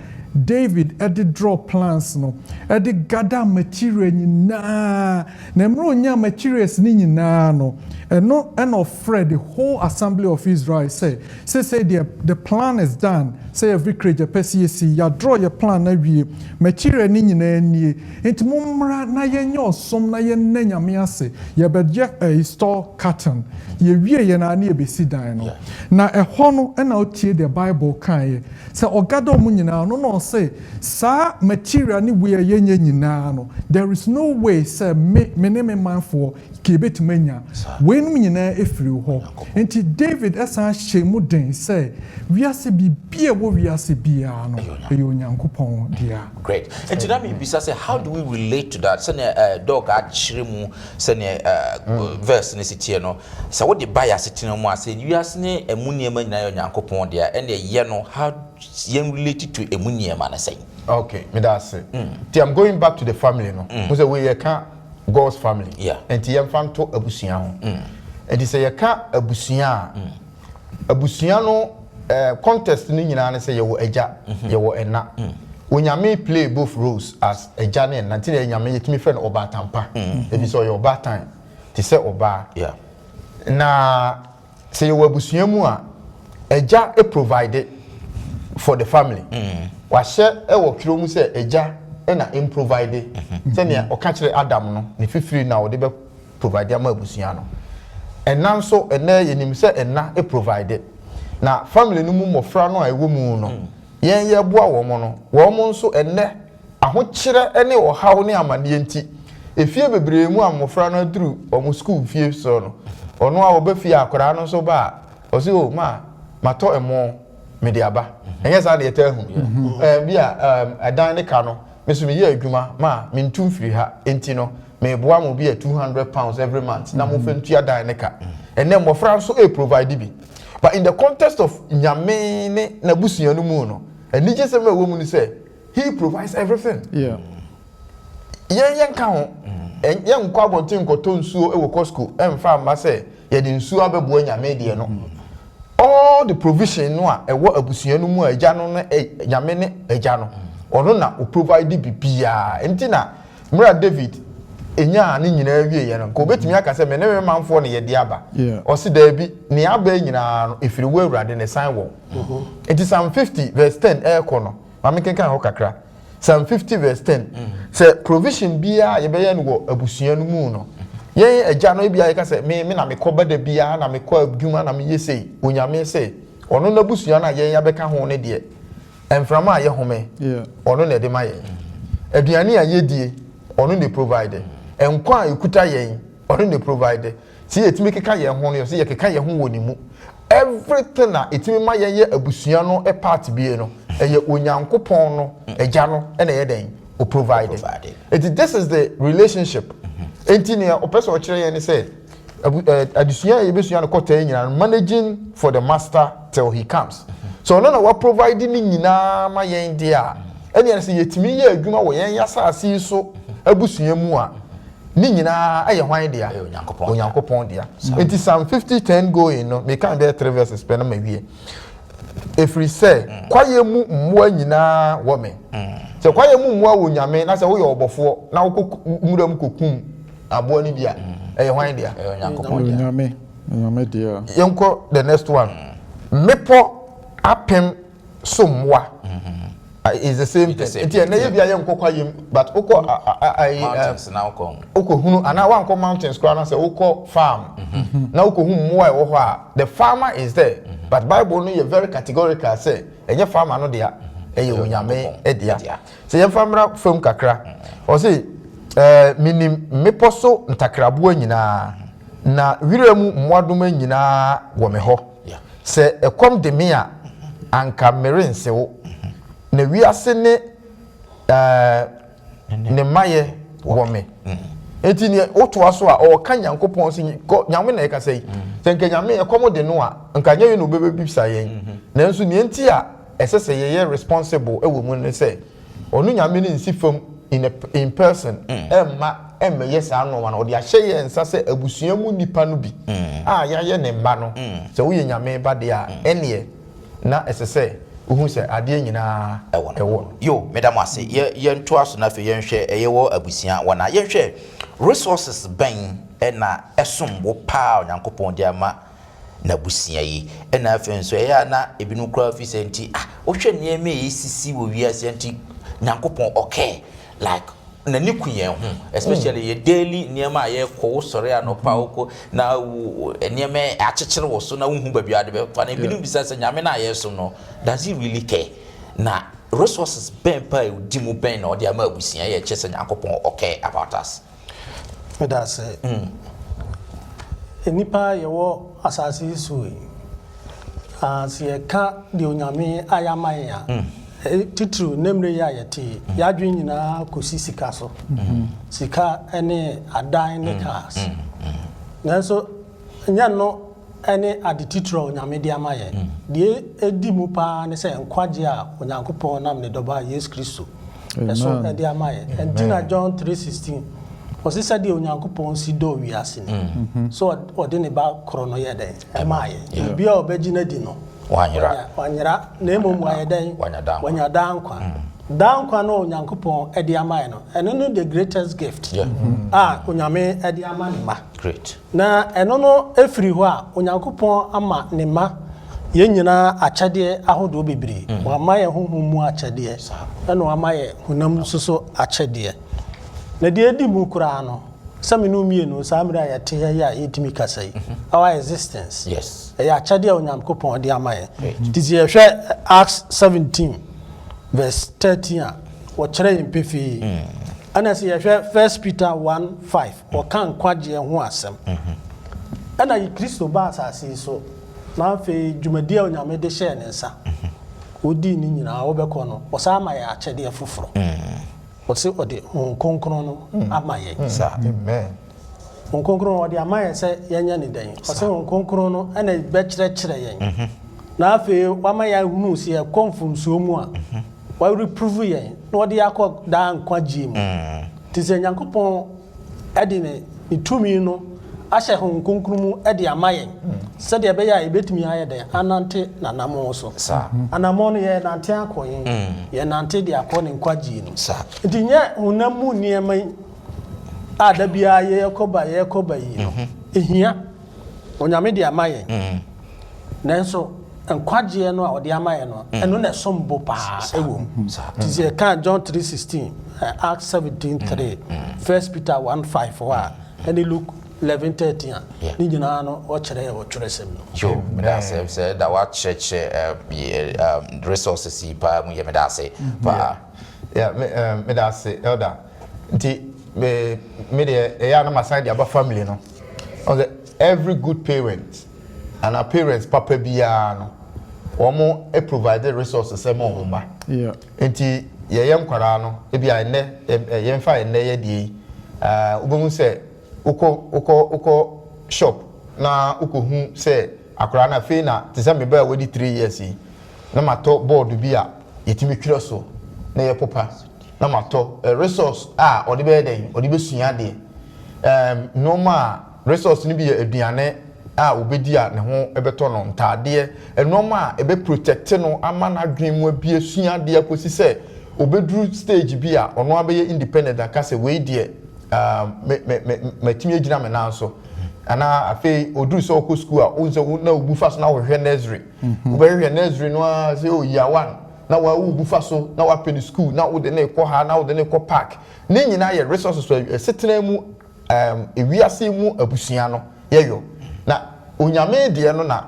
David ɛde draw plans no, ɛde gather material nyinaa. Na mmerɛ onya materials ne nyinaa no, ɛno ɛna ɔfrɛ the whole assembly of Israel sɛ sɛ deɛ the plan is done, sɛ yɛ vicarage ɛpɛ sɛ yɛsi, yɛadraw yɛ plan na wie, material ne nyinaa nie, nti mommra na yɛnyɛ ɔsom na yɛnnɛ Nyame ase. Yɛbɛyɛ stone cutting, yɛwie yɛn a ne yɛbɛsi dan no. Na ɛhɔ no ɛna otie deɛ Bible kaeɛ sɛ ɔgada ɔmo nyinaa no na ɔsɛ saa material ne wei a yɛnyɛ nyinaa no, there is no way sɛ me ne me manfoɔ ka yɛbɛtumi anya weinom nyinaa efiri hɔ. Nti David ɛsan hyɛ mu den sɛ wiase, biribi a ɛwɔ wiase biara no ɛyɛ Onyankopɔn dea. Great. Nti na mebisa sɛ, how do we relate to that? Sɛnea dog akyerɛ mu, sɛnea verse no si teɛ no, sɛ wode ba yɛ asetena mu a, sɛ wiase ne ɛmu nneɛma nyinaa yɛ Onyankopɔn dea, ɛnna ɛyɛ no, how yɛn relate to ɛmu nneɛma no sɛn? Okay, meda ase. Nti I'm going back to the family no mo sɛ wei yɛka God's family. Nti yɛmfa nto abusua ho. Nti sɛ yɛka abusua a, abusua no context no nyinaa ne sɛ yɛwɔ agya, yɛwɔ ɛna. Onyame play both roles as agya ne ɛna, nti na Nyame yɛtumi frɛ no ɔbaatampa, ɛfiri sɛ ɔyɛ ɔbaatan te sɛ ɔbaa. Na sɛ yɛwɔ abusua mu a, agya provide for the family. Wahyɛ wɔ twerɛ mu sɛ agya na mprovide, sɛnea ɔka kyerɛ Adam no, ne fifiri na ɔde bɛ provide ama abusua no. Ɛna nso, ɛnɛ yɛnim sɛ ɛna provide, na family no mu mmɔfra no a ɛwɔ mu no, yɛn yɛboa wɔn no, wɔn nso ɛnɛ ahokyerɛ ne ɔhaw ne amanneɛ nti, efie bebree mu a mmɔfra no aduru wɔn school fie so no, ɔno a ɔbɛ fie, akwadaa no nso ba a, ɔsi o ma matɔ ɛmo mede aba. Ɛnyɛ saa na yɛtɛ hu bi a ɛdan ne ka no, me nso meyɛ adwuma ma mentu mfiri ha, nti no meboa mo bi a £200 every month na momfa ntua dan ne ka. Ɛnɛ mmɔfra nso ɛ provide bi, but in the context of Nyame ne n'abusua no mu no, anigye sɛm a ɛwɔ mu no sɛ he provides everything. Yɛn ka ho, yɛn nkɔ abɔnten nkɔtɔ nsuo wɔ Costco ɛnfa ama sɛ yɛde nsuo abɛboa Nyame deɛ no. All the provision no a ɛwɔ abusua no mu a, agya no ne Nyame ne agya no, ɔno na o provide bibiara. Nti na mmerɛ David enyaa ne nyinaa wie yɛ no, nka obetumi aka sɛ mene me manfoɔ ne yɛde aba. Ɔsi daabi, nea aba yi nyinaa no efiri wo Awurade ne san wɔ. Nti Psalm 50 verse 10 ɛɛkɔ no, maame kenkan hɔ kakra. Psalm 50 verse 10 sɛ provision biara yɛbɛyɛ no wɔ abusua no mu no, yɛn agya no ebi a yɛka sɛ me na mekɔ bada biara na mekɔ adwuma na meyɛ sei, Onyame sɛ ɔno n'abusua no a yɛn yɛabɛka ho no deɛ, mframa a yɛhome, ɔno na ɛde ma yɛn. Aduane a yɛdie, ɔno na provide. Nkwa a ekuta yɛn, ɔno na provide. Si yɛtumi keka yɛn ho no, yɛ sɛ yɛkeka yɛn ho wɔ ne mu. Everything a ɛtumi ma yɛn yɛ abusua no part bie no, ɛyɛ Onyankopɔn no agya no ɛna ɛyɛ dɛn o provide. Provide. Eti this is the relationship. Eti nea ɔpɛ sɛ ɔkyerɛ yɛn ne sɛ abu adesua a yɛbɛsua no kɔtɛ yi nyinaa no, managing for the master till he comes. So ɔno na wa provide ne nyinaa ma yɛn deɛ a, ɛnea sɛ yɛtumi yɛ adwuma wɔ yɛn asase yi so abusua mu a, ne nyinaa ɛyɛ hwan dea? Ɛyɛ Onyankopɔn. Onyankopɔn dea. Eti Psalm 50:10 going no, meka bɛyɛ three verses pɛ na ma wie. Efiri sɛ kwaeɛ mu mmoa nyinaa wɔ me. Sɛ kwaeɛ mu mmoa wɔ Nyame, na sɛ woyɛ ɔbɔfoɔ na wokɔ nwura mu kɔkum aboa no bi a, ɛyɛ hwan dea? Ɛyɛ Onyankopɔn dea. Onyame dea. Yɛnkɔ the next one. Mmepɔ apem so mmoa is the same It's the thing. same Nti ɛnɛ yɛ bi a yɛnkɔ kwaeɛ mu, but wokɔ ayi Mountains na wokɔ. Wokɔ hunu anaa wankɔ mountains koraa na sɛ wokɔ farm na wokɔ hu mmoa a ɛwɔ hɔ a, the farmer is there, but Bible no yɛ very categorical sɛ ɛnyɛ farmer no dea, ɛyɛ Onyame dea. Dea. Sɛ yɛmfa mmra fam kakra, ɔse minim mmepɔ so ntakraboa nyinaa, na wira mu mmoadoma nyinaa wɔ me hɔ. Sɛ ɛkɔm de me a, anka merensew, na wiase ne ne mmayɛ wɔ me. Eti nea wotoa so a, ɔɔka Nyankopɔn sɛ Nyame na ɛkasa yi sɛ nka Nyame ɛkɔm de no a, nka nyɛ yɛn na obɛbɛbisa yɛn. Nanso nea nti a ɛsɛ sɛ yɛyɛ responsible ɛwɔ mu ne sɛ ɔno Nyame no nsi fam in person ɛmma ɛmmɛyɛ saa nneɛma no. Ɔde ahyɛ yɛn nsa sɛ abusua mu nipa no bi a yɛayɛ ne mma no. Sɛ woyɛ Nyame ba deɛ a, ɛneɛ na ɛsɛ sɛ wohu sɛ adeɛ nyinaa ɛwɔ no. Ɛwɔ no. Yo, meda mo ase. Yɛntoa so na afei yɛnhwɛ ɛyɛ wɔ abusua wɔn a yɛnhwɛ resources bɛn ɛna ɛsom bo paa Onyankopɔn de ama n'abusua yi. Ɛna afei nso ɛyɛ a na ebinom koraa fi sɛ nti ah, wohwɛ nneɛma a esisi wɔ wiase nti, Nyankopɔn ɔkɛɛ like n'ani ku yɛn ho, especially yɛ daily nneɛma a yɛkɔ, wosɔre anɔpa, wokɔ na wo nneɛma akyekyere wɔ so na wohu baabi a wɔde bɛfa na ebinom bisa sɛ Nyame no a yɛsom no, does he really care? Na resources bɛn pa a ɛdi mu bɛn na ɔde ama abusua yɛ kyerɛ sɛ Nyankopɔn ɔcare about us? Meda ase. Nnipa yɛwɔ asase yi so yi, sɛ yɛka deɛ Onyame ayɛ ama yɛn a, titiriw ne mmerɛ yi a yɛte yi, yɛadwene nyinaa kɔsi sika so, sika ne adan ne cars. Nanso nyɛ no ne ade titiriw a Onyame de ama yɛn. Deɛ ɛdi mu paa ne sɛ nkwagye a Onyankopɔn nam ne dɔba Yesu Kristo ɛso Amen. ɛde ama yɛn. Ɛnti na John 3:16 ɔse sɛdeɛ Onyankopɔn si dɔɔ wiase ni so, ɔde ne ba korɔ no yɛ dɛn ɛmaa yɛn. Obiara a ɔbɛgye no adi no wanyera. Wanyera, na mmom wayɛ dɛn? Wanya daa nkwa. Wanya daa nkwa. Daa nkwa no a Onyankopɔn de ama yɛn no, ɛno ne the greatest gift a Onyame de ama ne mma. Na ɛno no firi hɔ a, Onyankopɔn ama ne mma, yɛn nyinaa akyɛdeɛ ahodoɔ bebree. Wama yɛn honhom mu akyɛdeɛ, ɛna wama yɛn honam nso so akyɛdeɛ. Na deɛ ɛdi mu koraa no, sɛ me ne wo mmienu saa mmerɛ a yɛte ha yi a yɛtumi kasa yi, our existence, ɛyɛ akyɛdeɛ a Onyankopɔn de ama yɛn. Nti sɛ yɛhwɛ Acts 17 verse 13 a, wɔkyerɛ yɛn pefee. Ɛna sɛ yɛhwɛ 1 Peter 1 5, wɔka nkwagyeɛ ho asɛm. Ɛna Kristo baa asase yi so, na afei dwumadie a Onyame de hyɛɛ ne nsa, ɔdii ne nyinaa, wobɛkɔ no, ɔsan ma yɛn akyɛdeɛ foforɔ. Ɔse ɔde Honhom Kronkron no ama yɛn. Amen. Honhom Kronkron no ɔde ama yɛn sɛ yɛnyɛ ne dɛn? Ɔse Honhom Kronkron no na ɛbɛkyerɛkyerɛ yɛn. Na afei wama yɛahunu sɛ yɛkɔ mfomsoɔ mu a, wareprove yɛn na ɔde yɛn akɔ daa nkwagyeɛ mu. Nti sɛ Nyankopɔn de ne ne tumi no ahyɛ Honhom Kronkron mu de ama yɛn sɛdeɛ ɛbɛyɛ a yɛbɛtumi ayɛ dɛn anante n'anammɔn so. Anammɔn no yɛrenante akɔ he? Yɛrenante de akɔ ne nkwagyeɛ no mu. Nti nyɛ honam mu nneɛma yi a da biara yɛrekɔ ba yɛrekɔ ba yi no, ɛhia. Onyame de ama yɛn. Nanso nkwagyeɛ no a ɔde ama yɛn no, ɛno na ɛsom bo paa ɛwɔ mu. Nti sɛ yɛka John 3:16, Acts 17:3, 1 Peter 1:5 hɔ a, ɛne Luke 11:13 a, ne nyinaa no wɔkyerɛ yɛ wɔ twerɛsɛm no mu. Yo, meda ase sɛ da wakyerɛkyerɛ resources yi paa mu yɛ meda ase paa. Yeah, me meda ase elder. Nti me me deɛ ɛyɛ a na masan de aba family no. Ɔn sɛ every good parent anaa parents papa biara no wɔn provide resources ma wɔn mma. Nti yɛyɛ nkwadaa no ebi a ɛnɛ yɛmfa ɛnɛ yɛ deɛ yi wobɛhu sɛ wokɔ wokɔ wokɔ shop na wokɔhu sɛ akwadaa no afei na te sɛ me ba a wadi 3 years yi, na matɔ board bi a yɛtumi twerɛ so na yɛpopa, na matɔ resource a ɔde bɛyɛ dɛn, ɔde bɛsua adeɛ. Nneɛma a resource no bi yɛ aduane a obɛdi a ne ho bɛtɔ no, ntaadeɛ, nneɛma a ɛbɛ protect no ama n'adwene mu abie sua adeɛ akɔsi sɛ obɛduru stage bi a ɔno abɛyɛ independent aka sɛ wei deɛ me me me matumi agyina me nan so. Anaa afei oduru sɛ ɔkɔ school a, ohun sɛ na obu fa so na ɔhwehwɛ nursery, wobɛhwehwɛ nursery no ara sɛ o year one na wa wo fa so na wapɛ ne school na wode ne kɔ ha na wode ne kɔ park. Ne nyinaa yɛ resources ɛsetena mu ewiase mu abusua no yɛyɔ. Na Onyame deɛ no na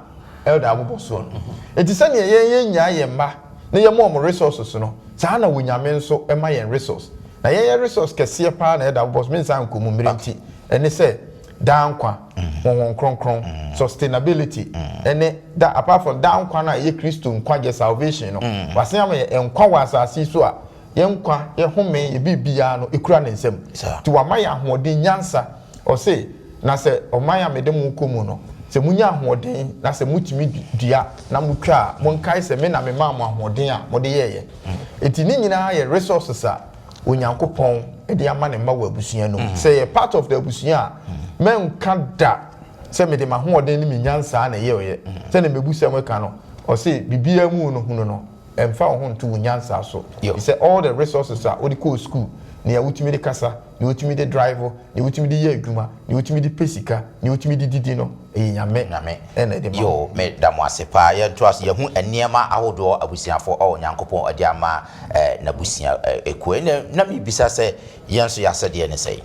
elder abobɔ soɔ no, eti sɛnea yɛn yɛn nyaa yɛn mma na yɛn mo ɔmo resources no, saa na Onyame nso ɛma yɛn resource. Na yɛn yɛ resource kɛseɛ paa na elder abobɔ so, mi nsa nkɔ mu mmiri nti, ɛne sɛ daa nkwa, Honhom Kronkron, sustainability, ɛne da apart from daa nkwa no a ɛyɛ Kristo nkwagye, salvation no, wasen ama yɛ nkwa wɔ asase yi so a yɛn nkwa, yɛn home, yɛ biribiara no ekura ne nsam. Nti wama yɛ ahoɔden, nyansa. Ɔse na sɛ ɔman a mede mo kɔ mu no, sɛ munya ahoɔden na sɛ mutumi dua na mutwa a, monkae sɛ me na memaa mo ahoɔden a mode yɛɛyɛ. Eti ne nyinaa yɛ resources a Onyankopɔn de ama ne mma wɔ abusua no mu. Sɛ yɛ part of the abusua a, mɛnka da sɛ mede m'ahoɔden ne me nyansaa na ɛyɛ ɔyɛ. Sɛdeɛ mebusɛm ka no, ɔse biribiara mu no hunu no, ɛmfa wo ho nto wo nyansa so, sɛ all the resources a wode kɔɔ school, nea wotumi de kasa, nea wotumi de drive, nea wotumi de yɛ adwuma, nea wotumi de pɛ sika, nea wotumi de didi no, ɛyɛ Nyame Nyame ɛna ɛde ma. Yo, me da mo ase paa. Yɛnto aso yɛhu nneɛma ahodoɔ abusuafoɔ a Onyankopɔn de ama n'abusua ekuo. Ɛnna na mebisa sɛ yɛn nso yɛasɛdeɛ ne sɛn?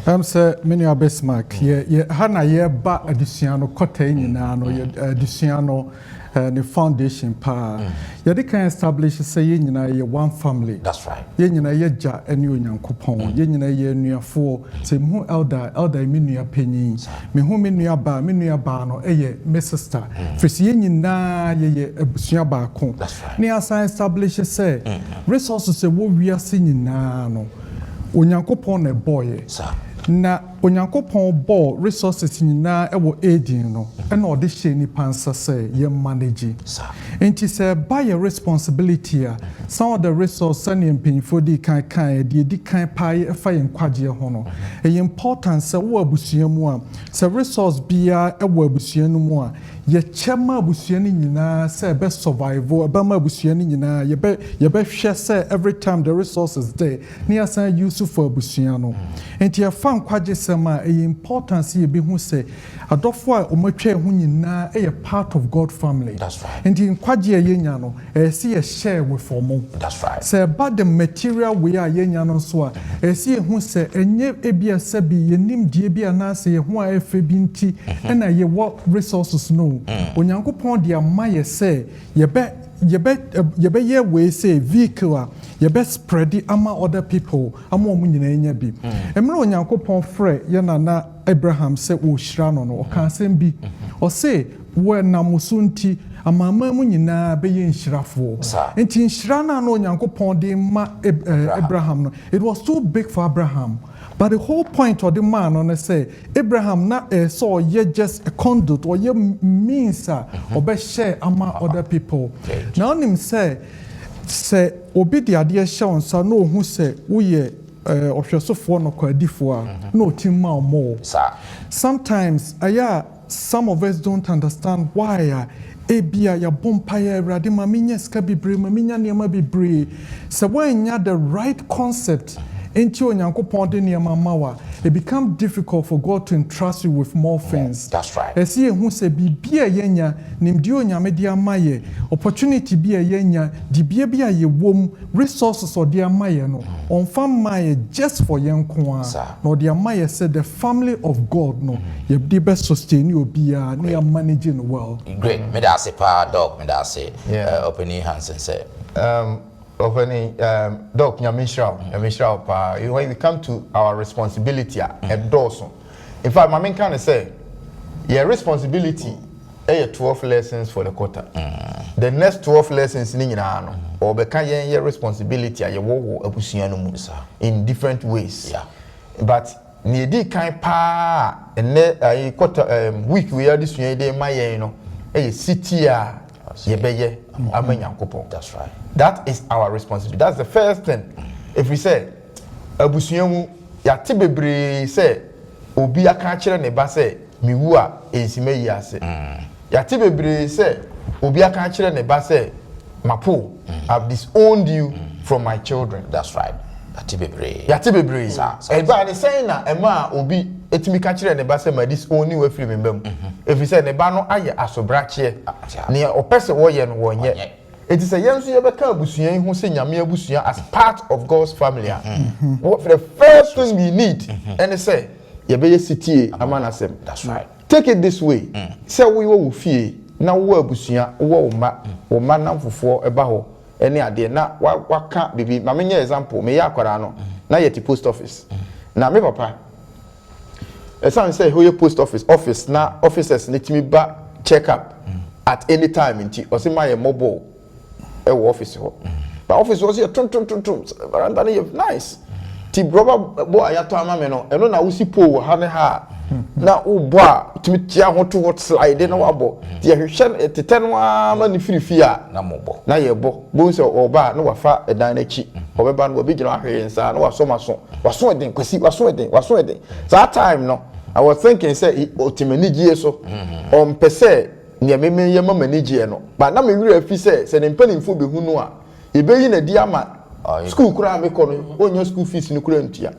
Sɛ me nua Bismarck, yɛ ha na yɛba adesua no kɔtɛɛ nyinaa no, yɛ adesua no ne foundation paa. Yɛde kan establish sɛ yɛn nyinaa yɛ one family. That's right. Yɛn nyinaa yɛ gya ne Onyankopɔn. Yɛn nyinaa yɛ anuafoɔ. Sɛ mehu elder, elder yɛ me nua panyin. Mehu me nua baa, me nua baa no yɛ me sister. Firi sɛ yɛn nyinaa yɛyɛ abusua baako. That's right. Ne asan establish sɛ resources ɛwɔ wiase nyinaa no, Onyankopɔn na ɛbɔɔyɛ. Na Onyankopɔn bɔɔ resources nyinaa wɔ Eden no, ɛna ɔde hyɛɛ nipa nsa sɛ yɛ manage. Nti sɛ ɛba yɛ responsibility a, some of the resource, sɛnea mpanyinfoɔ dii kan kaeɛ, deɛ ɛdi kan paa yɛ ɛfa yɛn nkwagyeɛ ho no, ɛyɛ important sɛ wowɔ abusua mu a, sɛ resource biara wɔ abusua no mu a, yɛkyɛ ma abusua no nyinaa sɛ ɛbɛ survive, ɛbɛma abusua no nyinaa, yɛbɛhwɛ sɛ every time the resource is there na yɛasan use for abusua no. Nti ɛfa nkwagyesɛm a, ɛyɛ important sɛ yɛbɛhu sɛ adɔfoɔ a wɔatwa yɛn ho nyinaa yɛ part of God family. That's right. Nti nkwagye a yɛnya no, ɛyɛ sɛ yɛ share with wɔn. That's right. Sɛ ɛba the material wei a yɛnya no nso a, ɛyɛ sɛ yɛhu sɛ ɛnyɛ ebia sɛbi yɛn nimdeɛ bi anaasɛ yɛn ho a ɛyɛ fɛ bi nti ɛna yɛwɔ resources no o. Onyankopɔn de ama yɛ sɛ yɛbɛyɛ wei sɛ vehicle a yɛbɛ spread ama other people ama wɔn nyinaa anya bi. Mmerɛ Onyankopɔn frɛ yɛn nana Abraham sɛ ɔrehyira no no, ɔkaa asɛm bi. Ɔse, Wɔnam wo so nti, amanaman mu nyinaa bɛyɛ nhyirafoɔ. Nti nhyira no a na Onyankopɔn de rema Abraham no, it was too big for Abraham. But the whole point ɔde maa no ne sɛ, Abraham na ɛyɛ sɛ ɔyɛ just a conduit, ɔyɛ means a ɔbɛ share ama other people. Na wonim sɛ, sɛ obi de adeɛ hyɛ wo nsa na ɔhu sɛ woyɛ ɔhwɛsofoɔ nɔkwadifoɔ a, na ɔtumi ma wo more. Sometimes ɛyɛ a some of us don't understand why a ebia yɛabɔ mpaeɛ, Awurade ma menya sika bebree, ma menya nneɛma bebree. Sɛ woannya the right concept nti Onyankopɔn de nneɛma ma wo a, it become difficult for God to entrust you with more things. That's right. Ɛsɛ yɛhu sɛ biribi a yɛanya, nimdeɛ a Onyame de ama yɛ, opportunity bi a yɛanya, dibea bi a yɛwɔ mu, resources a ɔde ama yɛ no, ɔmfa mmaa yɛ just for yɛn nko ara, na ɔde ama yɛ sɛ the family of God no, yɛde bɛ sustain obiara na yɛ manage no well. Great, meda ase paa Doc, meda ase Ɔpanin Hansen sɛ. Ɔpanin, Doc, Nyame nhyira wo, Nyame nhyira wo paa. When we come to our responsibility a, ɛdɔɔso. In fact, ma menka no sɛ, yɛn responsibility yɛ 12 lessons for the quarter. The next 12 lessons no nyinaa no, wɔbɛka yɛn yɛ responsibility a yɛwɔ wɔ abusua no mu in different ways. But nea edi kan paa a ɛnnɛ ayi quarter week wei adesua yi de ma yɛn no yɛ setie a yɛbɛyɛ ama Nyankopɔn. That's right. That is our responsibility. That's the first thing. Ɛfiri sɛ abusua mu yɛate bebree sɛ obi aka akyerɛ ne ba sɛ mewu a ɛnsi m'ayi ase. Yɛate bebree sɛ obi aka akyerɛ ne ba sɛ mapo wo, I've disowned you from my children. That's right. Yɛate bebree. Yɛate bebree. Saa, saa, Ɛbaa ne sɛn na ɛmaa obi tumi ka kyerɛɛ ne ba sɛ ma disown wo afiri me mma mu? Ɛfiri sɛ ne ba no ayɛ asobrakyeɛ. Nea ɔpɛ sɛ ɔyɛ no, wɔnyɛ. Ɔnyɛ. Enti sɛ yɛn nso yɛbɛka abusua yi ho sɛ Nyame abusua as part of God's family a, what the first thing we need ɛne sɛ yɛbɛyɛ setie ama n'asɛm. That's right. Take it this way, sɛ wowɔ wo fie na wowɔ abusua, wowɔ wo mma, wo mma nnamfofoɔ ba hɔ ne adeɛ na waka biribi, ma menyɛ example, meyɛ akwadaa no na yɛte post office, na me papa, ɛsiane sɛ ɛhɔ yɛ post office office na officers no tumi ba check up at any time nti, ɔse ma yɛ mmɔ bɔɔl ɛwɔ office hɔ. Ba office hɔ so yɛ tontontontom, veranda no yɛ nice. Ti rɔba bɔ a yɛatɔ ama me no, ɛno na wosi pole wɔ ha ne ha a na wobɔ a tumi tia ho to hɔ slide na wabɔ. Ti yɛhwehwɛ tetɛ no ara ma ne firi fie a na mobɔ. Na yɛbɔ. Bohu sɛ ɔba a na wafa ɛdan no akyi. Ɔbɛba no wabɛgyina hɔ ahwɛ yɛn saa na wasɔ m'aso. W'aso ɛden Kwasi, w'aso ɛden, w'aso ɛden. Saa time no, I was thinking sɛ ɔte m'anigyeɛ so. Ɔmpɛ sɛ nea me meyɛ ma m'ani gyeɛ no, but na me werɛ afi sɛ, sɛ ne mpanimfoɔ bɛhu no a, yɛbɛyi no adi ama sukuu koraa a mekɔ no, ɔnnya sukuu fees no koraa ntua.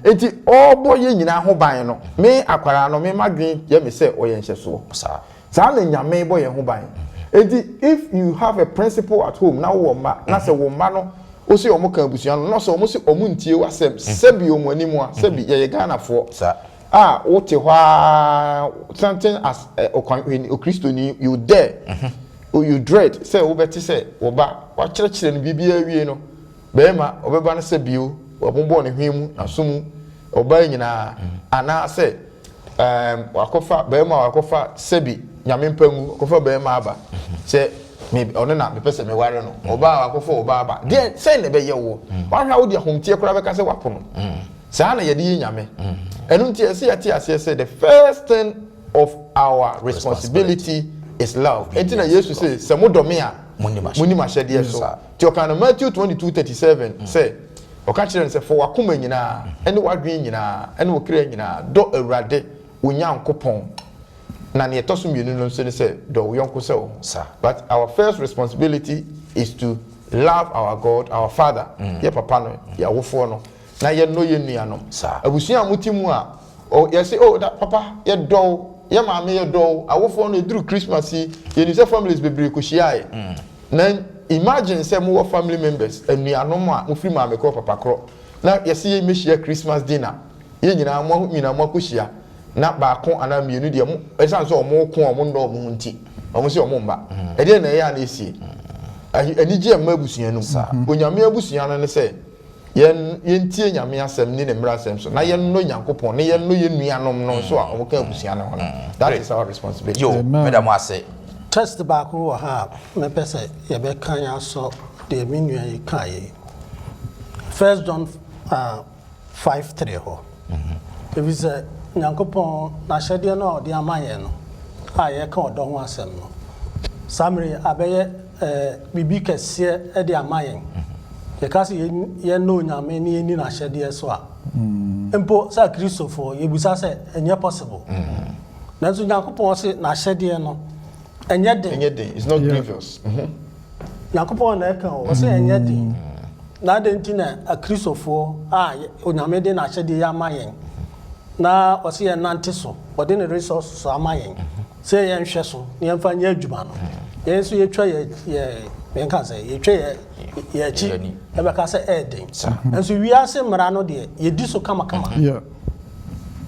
Enti ɔrebɔ yɛn nyinaa ho ban no, me akwadaa no, me m'adwene yɛ me sɛ ɔyɛ nhyɛsoɔ. Saa na Nyame bɔ yɛn ho ban. Enti if you have a principle at home na wowɔ mma, na sɛ wo mma no, wo se wɔn ka abusua no, na sɛ wɔn se wɔn ntie w'asɛm, sɛbi wɔn anim a, sɛbi yɛyɛ Ghanafoɔ, a wote hɔ ara something as ɔkwan okristoni you dare mm-hmm. you dread sɛ wobɛte sɛ wo ba wakyerɛkyerɛ no biribiara awie no bɛrima ɔbɛba no sɛ bio wɔbobɔ ne hwene mu n'aso mu ɔbaa nyinaa mm. anaasɛ um, wakɔfa bɛrima wakɔfa sɛbi nyame mpa ngu wakɔfa bɛrima aba mm-hmm. sɛ me ɔno na mepɛ sɛ meware no mm. ɔbaa wakɔfa ɔbaa aba deɛ sɛn na ɛbɛyɛ woɔ mm. wahwɛ a wode ahomteɛ koraa bɛka sɛ wapo no. Saa na yɛde yɛ Nyame. Ɛno nti ɛsɛ yɛte aseɛ sɛ the first thing of our responsibility is love. Enti na Yesu se, sɛ modɔ me a, monni m'ahyɛdeɛ so. Nti ɔkaa no Matthew 22:37 sɛ, ɔka kyerɛɛ no sɛ, fa w'akoma nyinaa, ne w'adwene nyinaa, ne wo kra nyinaa dɔ Awurade wo Nyankopɔn. Na nea ɛtɔ so mmienu no nso ne sɛ, dɔ wo yɔnko sɛ wo ho. But our first responsibility is to love our God, our Father, yɛ papa no, yɛ awofoɔ no, na yɛnnɔ yɛn nuanom. Abusua a mote mu a, oh, yɛse, oh, da, papa, yɛdɔ wo, yɛ maame, yɛdɔ wo, awofoɔ no, ɛduru Christmas yi, yɛnim sɛ families bebree kɔhyiaeɛ. Na imagine sɛ mowɔ family members, anuanom a mofiri maame korɔ, papa korɔ, na yɛse yɛmmɛhyia Christmas dinner, yɛn nyinaa, mo nyinaa moakɔhyia, na baako anaa mmienu deɛ, mo, ɛsiane sɛ wɔn ko a wɔn nnɔ wɔn ho nti, wɔn se wɔn mma. Ɛdeɛn na ɛyɛ a na ɛsie? Anigyeɛ mma abusua no mu. Onyame abusua no ne sɛ, Yɛn, yɛntie Nyame asɛm ne Ne mmaransɛm so, na yɛnnɔ Nyankopɔn ne yɛnnɔ yɛn nuanom no nso a wɔka abusua no ho no. That is our responsibility. Yo, meda mo ase. Text baako wɔ ha a mɛpɛ sɛ yɛbɛkan asɔ deɛ me nua yi kaeɛ yi. First John 5:3 hɔ. Ɛfiri sɛ Nyankopɔn n'ahyɛdeɛ no a ɔde ama yɛn no a yɛreka ɔdɔ ho asɛm no, saa mmerɛ yi abɛyɛ biribi kɛseɛ de ama yɛn. Yɛka sɛ yɛnnɔ Onyame na yɛnni n'ahyɛdeɛ so a, mpo sɛ Akristofoɔ, yɛbisa sɛ ɛnyɛ possible. Nanso Nyankopɔn se n'ahyɛdeɛ no, ɛnyɛ den. Ɛnyɛ den, it's not grievous. Nyankopɔn na ɛka o, ɔse ɛnyɛ den. Na adɛn nti na Akristofoɔ a Onyame de n'ahyɛdeɛ yi ama yɛn, na ɔse yɛnnante so, ɔde ne resources ama yɛn sɛ yɛnhwɛ so na yɛmfa nyɛ adwuma no, yɛn nso yɛtwa yɛ, yɛ, yɛnka sɛ, yɛtwa yɛ, yɛn akyi ɛbɛka sɛ ɛyɛ den. Nanso wiase mmara no deɛ, yɛdi so kamakama. Nti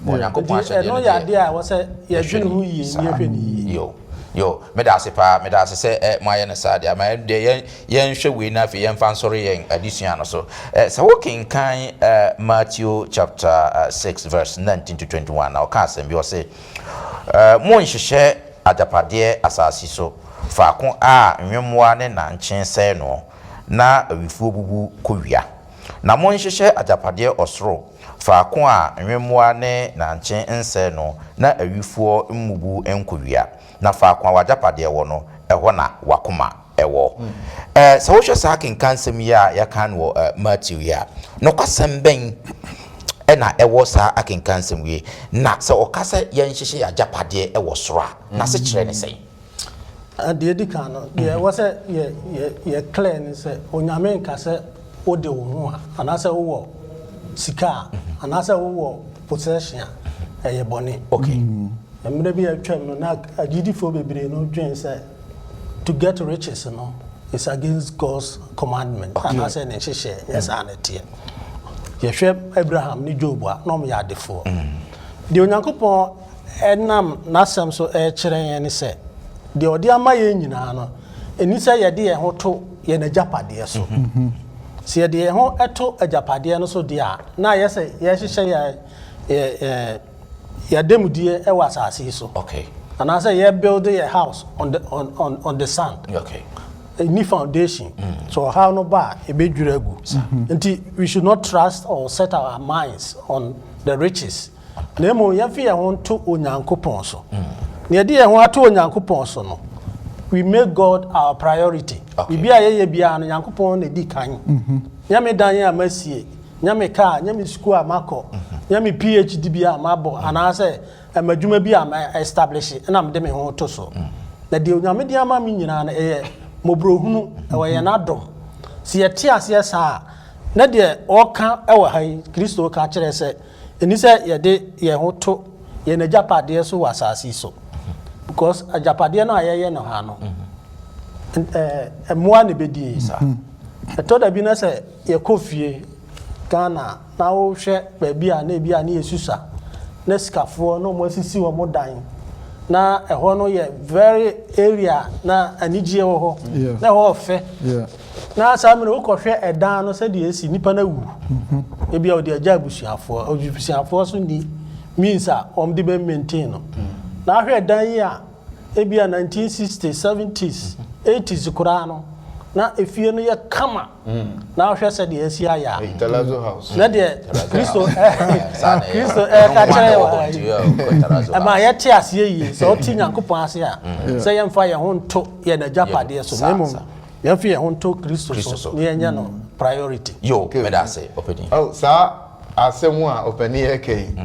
ɛno yɛ adeɛ a ɛwɔ sɛ yɛdwene ho yie na yɛhwɛ no yie. Yo, yo, meda ase paa, meda ase sɛ eh, moayɛ no saa deɛ ama deɛ yɛn yɛnhwɛ wei na afei yɛmfa nsɔre yɛn adesua no so. Eh, sɛ wokenkan eh, Matthew chapter 6 verse 19 to 21 na ɔka asɛm bi ɔse, eh, monhyehyɛ agyapadeɛ asase so, faako a nwemmoa ne nnankye sɛe noɔ, na awifoɔ bubu kɔwia. Na monhyehyɛ agyapadeɛ ɔsoro, faako a nwemmoa ne nnankye nsɛe no, na awifoɔ mmubu nkɔwia. Na faako a w'agyapadeɛ wɔ no, ɛhɔ na w'akoma wɔ. Sɛ wohwɛ saa akenkansɛm yi a yɛakan no wɔ Mateo yi a, nokwasɛm bɛn na ɛwɔ saa akenkansɛm yi? Na sɛ ɔka sɛ yɛnhyehyɛ yɛn agyapadeɛ wɔ soro a, n'asekyerɛ ne sɛn? Deɛ ɛdi kan no, deɛ ɛwɔ sɛ yɛ yɛ yɛ clear ne sɛ, Onyame nka sɛ wode wo ho a, anaasɛ wowɔ sika a, anaasɛ wowɔ possession a, ɛyɛ bɔne. Okay. Mmerɛ bi a atwam no, na agyidifoɔ bebree no dwen sɛ to get riches no is against God's commandment, anaasɛ ne nhyehyɛɛ, nyɛ saa na ɛteɛ. Yɛhwɛ Abraham ne Job a, na wɔyɛ adefoɔ. Deɛ Onyankopɔn nam n'asɛm so rekyerɛ yɛn ne sɛ, deɛ ɔde ama yɛn nyinaa no, ɛnni sɛ yɛde yɛn ho to yɛn agyapadeɛ so. Sɛ yɛde yɛn ho to agyapadeɛ no so deɛ a, na ayɛ sɛ yɛrehyehyɛ yɛn yɛn yɛn ademudeɛ wɔ asase yi so. Okay. Anaasɛ yɛrebuild yɛn house on the on on on the sand. Okay. Ɛnni foundation. So ɔhaw no ba a, ɛbɛdwiri agu. Nti we should not trust or set our minds on the riches. Na mmom yɛmfa yɛn ho nto Onyankopɔn so. Na yɛde yɛn ho ato Onyankopɔn so no, we make God our priority. Biribi a yɛyɛ biara no, Nyankopɔn na ɛdi kan. Nyɛ me dan a masie, nyɛ me kaa, nyɛ me sukuu a makɔ, nyɛ me PhD bi a mabɔ, anaasɛ m'adwuma bi a ma establish na mede me ho to so. Na deɛ Onyame de ama me nyinaa no, ɛyɛ mmɔborɔhunu, ɛwɔ yɛn adom. Sɛ yɛte aseɛ saa a, na deɛ ɔreka wɔ ha yi, Kristo reka kyerɛ sɛ, Ɛnni sɛ yɛde yɛn ho to yɛn agyapadeɛ so wɔ asase yi so because agyapadeɛ no a yɛyɛ no ha no, mmoa na ɛbɛdie. Ɛtɔ da bi na sɛ yɛkɔ fie Ghana na wohwɛ baabi a na ebi a ne yɛsusa na sikafoɔ na wɔn asisi wɔn dan na ɛhɔ no yɛ very area na anigyeɛ wɔ hɔ na ɛhɔ ɔfɛ. Na saa mmerɛ wokɔhwɛ ɛdan no sɛdeɛ ɛsi, nipa no awu. Ebia ɔde agya abusuafoɔ, abusuafoɔ nso nni means a wɔde bɛ maintain no. Na ahwɛ ɛdan yi a, ebia 1960, 70s, 80s koraa no, Na efie no yɛ kama. Na wohwɛ sɛdeɛ asi ayɛ a. Na deɛ Kristo Kristo ɛreka kyerɛ yɛn wɔ ha yi, ɛma yɛte aseɛ yie sɛ wote Nyankopɔn ase a, sɛ yɛmfa yɛn ho nto yɛn agyapadeɛ so, na mmom yɛmfa yɛn ho nto Kristo so na yɛnyɛ no priority. Yo, meda ase, ɔpanin. Oh, saa asɛm a ɔpanin reka yi,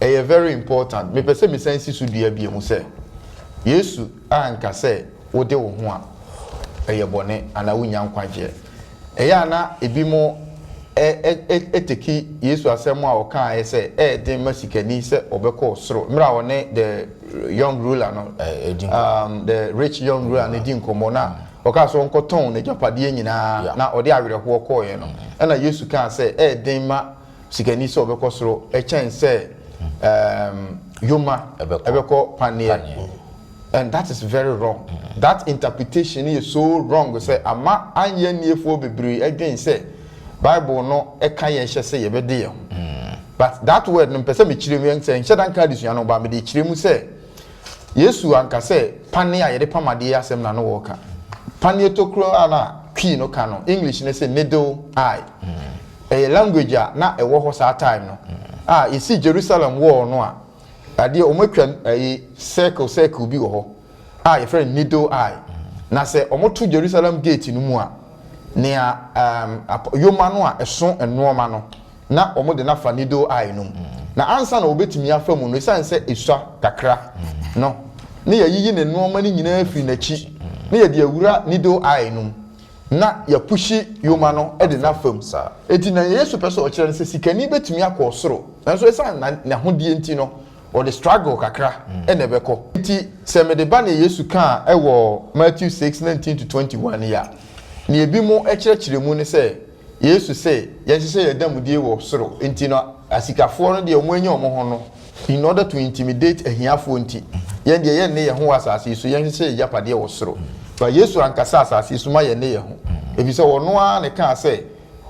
ɛyɛ very important. Mepɛ sɛ mesan si so dua bio sɛ, Yesu anka sɛ wode wo ho a, ɛyɛ bɔne anaa wunnya nkwagyeɛ. Ɛyɛ a na ebinom teki Yesu asɛm a ɔkaeɛ sɛ ɛyɛ den ma sikani sɛ ɔbɛkɔ ɔsoro mmerɛ a ɔne the young ruler no, the rich young ruler no di nkɔmmɔ na ɔkaa sɛ ɔnkɔtɔn n'agyapadeɛ nyinaa na ɔde awerɛhoɔ kɔeɛ no, ɛna Yesu kaa sɛ ɛyɛ den ma sikani sɛ ɔbɛkɔ soro kyɛn sɛ yoma bɛkɔ paneɛ. And that is very wrong. That interpretation no yɛ so wrong sɛ ama anyɛ nniefoɔ bebree adwen sɛ Bible no ka yɛn hyɛ sɛ yɛbɛde yɛn ho. But that word no mpɛ sɛ mekyerɛ mu sɛ nhyɛ da nka adesua no ba mede kyerɛ mu sɛ Yesu anka sɛ pane a yɛde pam adeɛ asɛm na no wɔka. Paneɛ tokuro a na Twi no ka no English no sɛ needle eye. Ɛyɛ language a na ɛwɔ hɔ saa time no a yɛsii Jerusalem wall no a adeɛ wɔn atwa ɛyi circle circle bi wɔ hɔ a yɛfrɛ no needle eye na sɛ wɔn to Jerusalem gate no mu a nea um, yoma no a ɛso nnoɔma no na wɔn de no afa needle eye no mu na ansa na wɔbɛtumi afa mu no esiane sɛ esua kakra no ne yɛyiyi ne nnoɔma no nyinaa firi n'akyi ne yɛde awura needle eye no mu na yɛapuhyi yoma no de no afa mu. Enti nea Yesu pɛ sɛ ɔkyerɛ ne sɛ sikani betumi akɔ ɔsoro, nanso esiane n'ahodeɛ nti no, ɔde struggle kakra na ɛbɛkɔ. Enti sɛ mede ba nea Yesu kaa wɔ Matthew 6:19-21 yi a, nea ebinom kyerɛkyerɛ mu ne sɛ Yesu se yɛnhyehyɛ yɛn adanmudie wɔ soro, enti no asikafoɔ no deɛ wɔanya wɔn ho no, In order to intimidate ahiafoɔ nti, yɛn deɛ yɛnne yɛn ho wɔ asase yi so, yɛnhyehyɛ yɛn agyapadeɛ wɔ soro. But Yesu ankasa asase yi so ma yɛnne yɛn ho, ɛfiri sɛ ɔno ara na ɛkaa sɛ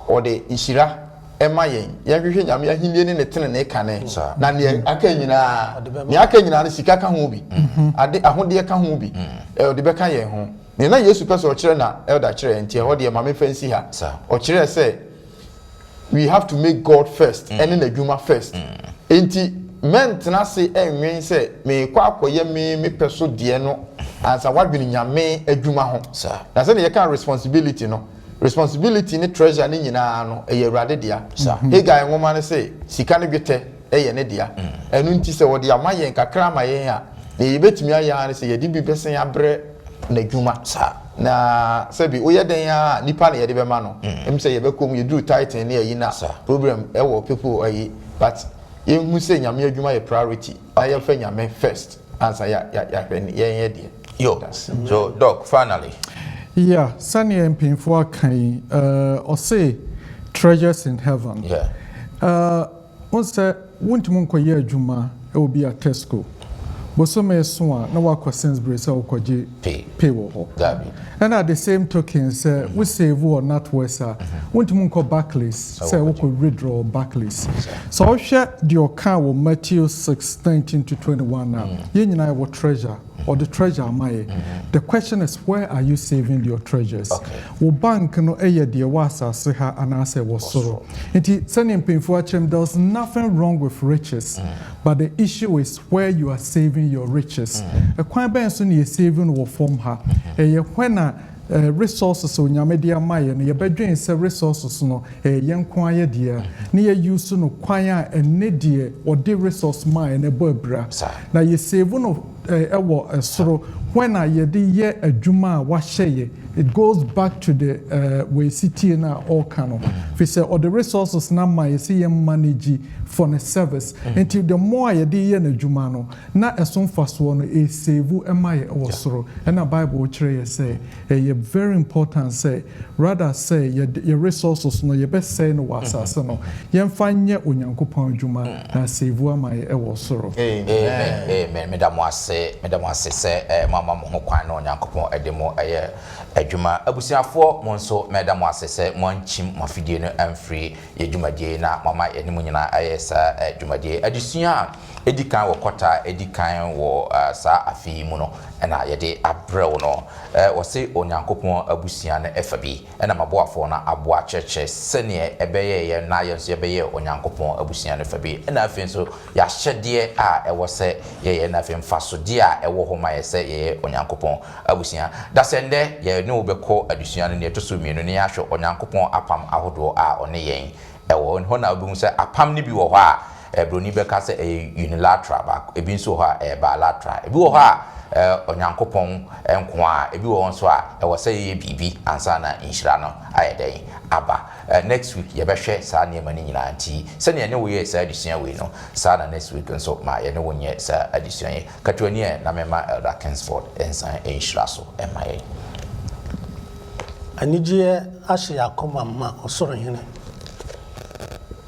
ɔde nhyira ma yɛn. Yɛnhwehwɛ Nyame ahennie ne ne tenenee kane, na deɛ aka nyinaa, nea aka nyinaa no sika ka ho bi, ade, ahodeɛ ka ho bi, ɔde bɛka yɛn ho. Nea na Yesu pɛ sɛ ɔkyerɛ na Elder kyerɛɛ, nti ɛhɔ deɛ ma memfa nsi ha. Ɔkyerɛɛ sɛ we have to make God first ɛne n'adwuma first. Enti mɛntena ase nnwen sɛ merekɔ akɔyɛ me me pɛ so deɛ no ansa woadwene Nyame adwuma ho. Na sɛdeɛ yɛkaa responsibility no, responsibility ne treasure no nyinaa no ɛyɛ Awurade dea. Hagai nwoma no se sika ne dwetɛ yɛ ne dea. Ɛno nti sɛ ɔde ama yɛn kakra ama yɛn a, nea yɛbɛtumi ayɛ ara ne sɛ yɛde bi bɛsan abrɛ n'adwuma. Na sɛbi woyɛ dɛn ara a, nipa na yɛde bɛma no. Ɛm sɛ yɛbɛkɔ mu, yɛduru tithing ne ayi no a, problem ɛwɔ people ayi. But yɛnhu sɛ Nyame adwuma yɛ priority na yɛmfa Nyame first ansa yɛahwɛ yɛn yɛ deɛ. Yo, so Doc, finally. Yeah, sɛdeɛ mpanyinfoɔ aka yi, ɔse treasures in heaven. Yeah. Wohu sɛ wontumi nkɔyɛ adwuma wɔ bi a Tesco. Bosome so a na woakɔ Sainsbury sɛ wokɔgye pay wɔ hɔ. Ɛna at the same token sɛ wo save wɔ NatWest a, wontumi nkɔ Barclays sɛ wokɔ withdraw wɔ Barclays. Sɛ wohwɛ deɛ ɔkaa wɔ Matthew 6:19-21 a, yɛn nyinaa yɛwɔ treasure. Ɔde treasure ama yɛ. The question is where are you saving your treasures? Wo bank no yɛ deɛ ɛwɔ asase ha anaasɛ ɛwɔ soro? Nti sɛdeɛ mpanyinfoɔ akyerɛ mu, there is nothing wrong with riches but the issue is where you are saving your riches. Ɛkwan bɛn so na yɛ saving no wɔ fam ha? Ɛyɛ when a resources a Onyame de ama yɛ no yɛbɛdwen sɛ resources no ɛyɛ yɛn nko ara yɛ dea na yɛ use no kwan a ɛne deɛ ɔde resource maa yɛ no ɛbɔ abira. Na yɛ save no ɛwɔ soro when a yɛde yɛ adwuma a wahyɛ yɛ. It goes back to the wei sitie no a ɔreka no. Firi sɛ ɔde resources no ama yɛ sɛ yɛn manage for ne service. Nti the more a yɛde yɛ n'adwuma no na ɛso mfasoɔ no ɛresave ma yɛ wɔ soro. Ɛna Bible kyerɛ yɛ sɛ ɛyɛ very important sɛ rather sɛ yɛde yɛ resources no yɛbɛsɛe no wɔ asase no, yɛmfa nyɛ Onyankopɔn adwuma na asave ama yɛ wɔ soro. Amen amen meda mo ase meda mo ase sɛ moama mo ho kwan na Onyankopɔn de mo ayɛ adwuma. Abusuafoɔ mo nso mɛda mo ase sɛ moankyim mo afidie no amfiri yɛ dwumadie yi na moama yɛne mo nyinaa ayɛ saa dwumadie yi. Adesua a. ɛdi kan wɔ kɔta a ɛdi kan wɔ saa afe yi mu no na yɛde abrɛ wo no. Wɔse Onyankopɔn abusua no ɛfa bi na m'aboafoɔ no aboa akyerɛkyerɛ sɛdeɛ ɛbɛyɛeɛ na yɛn nso yɛbɛyɛɛ Onyankopɔn abusua no fa bi, ɛna afei nso y'ahyɛdeɛ a ɛwɔ sɛ yɛyɛ, na afei mfasodeɛ a ɛwɔ hɔ ma yɛ sɛ yɛyɛ Onyankopɔn abusua. Dasɛndɛ yɛne wo bɛkɔ adesua no nea ɛtɔ so mmienu na yɛahwɛ Onyankopɔn apam ahodoɔ a ɔne yɛn wɔ. Ɛhɔ na wobɛhu sɛ apam no bi wɔ hɔ a broni bɛka sɛ ɛyɛ unilateral, baako, ebi nso wɔ hɔ a ɛyɛ bilateral. Ebi wɔ hɔ a Onyankopɔn nko ara, ebi wɔ hɔ nso a ɛwɔ sɛ yɛyɛ biribi ansa na nhyira no ayɛ dɛn aba. Next week yɛbɛhwɛ saa nneɛma no nyinaa nti sɛnea yɛne wo yɛɛ saa adesua wei no, saa na next week nso ma yɛne wo nyɛ saa adesua yi. Katuani ɛ na memma Elder Kingsford nsan nhyira so mma yɛn. Anigyeɛ ahyɛ yɛn akoma ma, Ɔsoro Hene,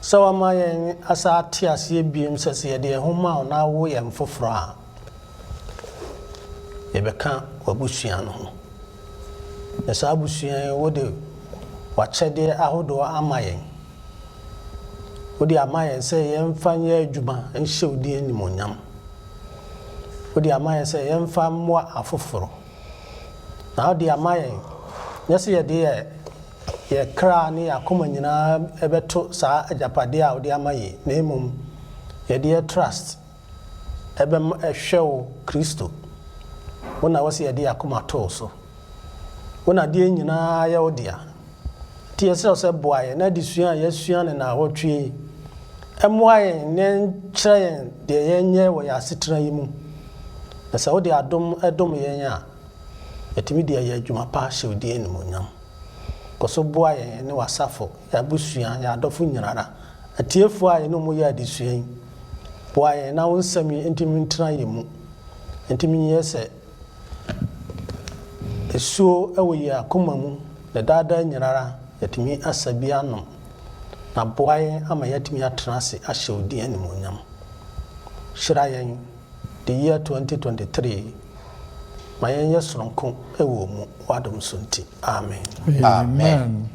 sɛ woama yɛn asan ate aseɛ biom sɛ sɛ yɛde yɛn ho ma wo na wo yɛn foforɔ a, yɛbɛka w'abusua no ho. Na saa abusua yi wode w'akyɛdeɛ ahodoɔ ama yɛn. Wode ama yɛn sɛ yɛmfa nyɛ adwuma nhyɛ wo din animuonyam. Wode ama yɛn sɛ yɛmfa mmoa afoforo. Na wode ama yɛn, nyɛ sɛ yɛde yɛ yɛn kra ne yɛn akoma nyinaa bɛto saa agyapadeɛ a wode ama yi, na mmom yɛde yɛ trust ɛbɛma ɛhwɛ wo Kristo. Wo na wose yɛde yɛn akoma to wo so. Wo na adeɛ nyinaa yɛ wo dea. Nti yɛsrɛ wo sɛ boa yɛn na adesua a yɛasua no naawɔtwe yi mmoa yɛn na ɛnkyerɛ yɛn deɛ yɛnyɛ wɔ yɛn asetena yi mu. Na sɛ wode adom dom yɛn a, yɛatumi de ayɛ adwuma pa ahyɛ wo din animuonyam. Kɔ so boa yɛn ne w'asafo, yɛn abusua, yɛn adɔfo nyinara, atiefoɔ a yɛne wɔn yɛ adesua yi. Boa yɛn na wo nsɛm yi ntumi ntena yɛn mu, ntumi nyɛ sɛ Asuo wɔ yɛn akoma mu na daa daa nyinara yɛatumi asa bi anom na boa yɛn ama yɛatumi atena ase ahyɛ wo din animuonyam. Hyira yɛn the year 2023 yi ma yɛnyɛ sononko wɔ wo mu w'adom so nti. Amen. Amen.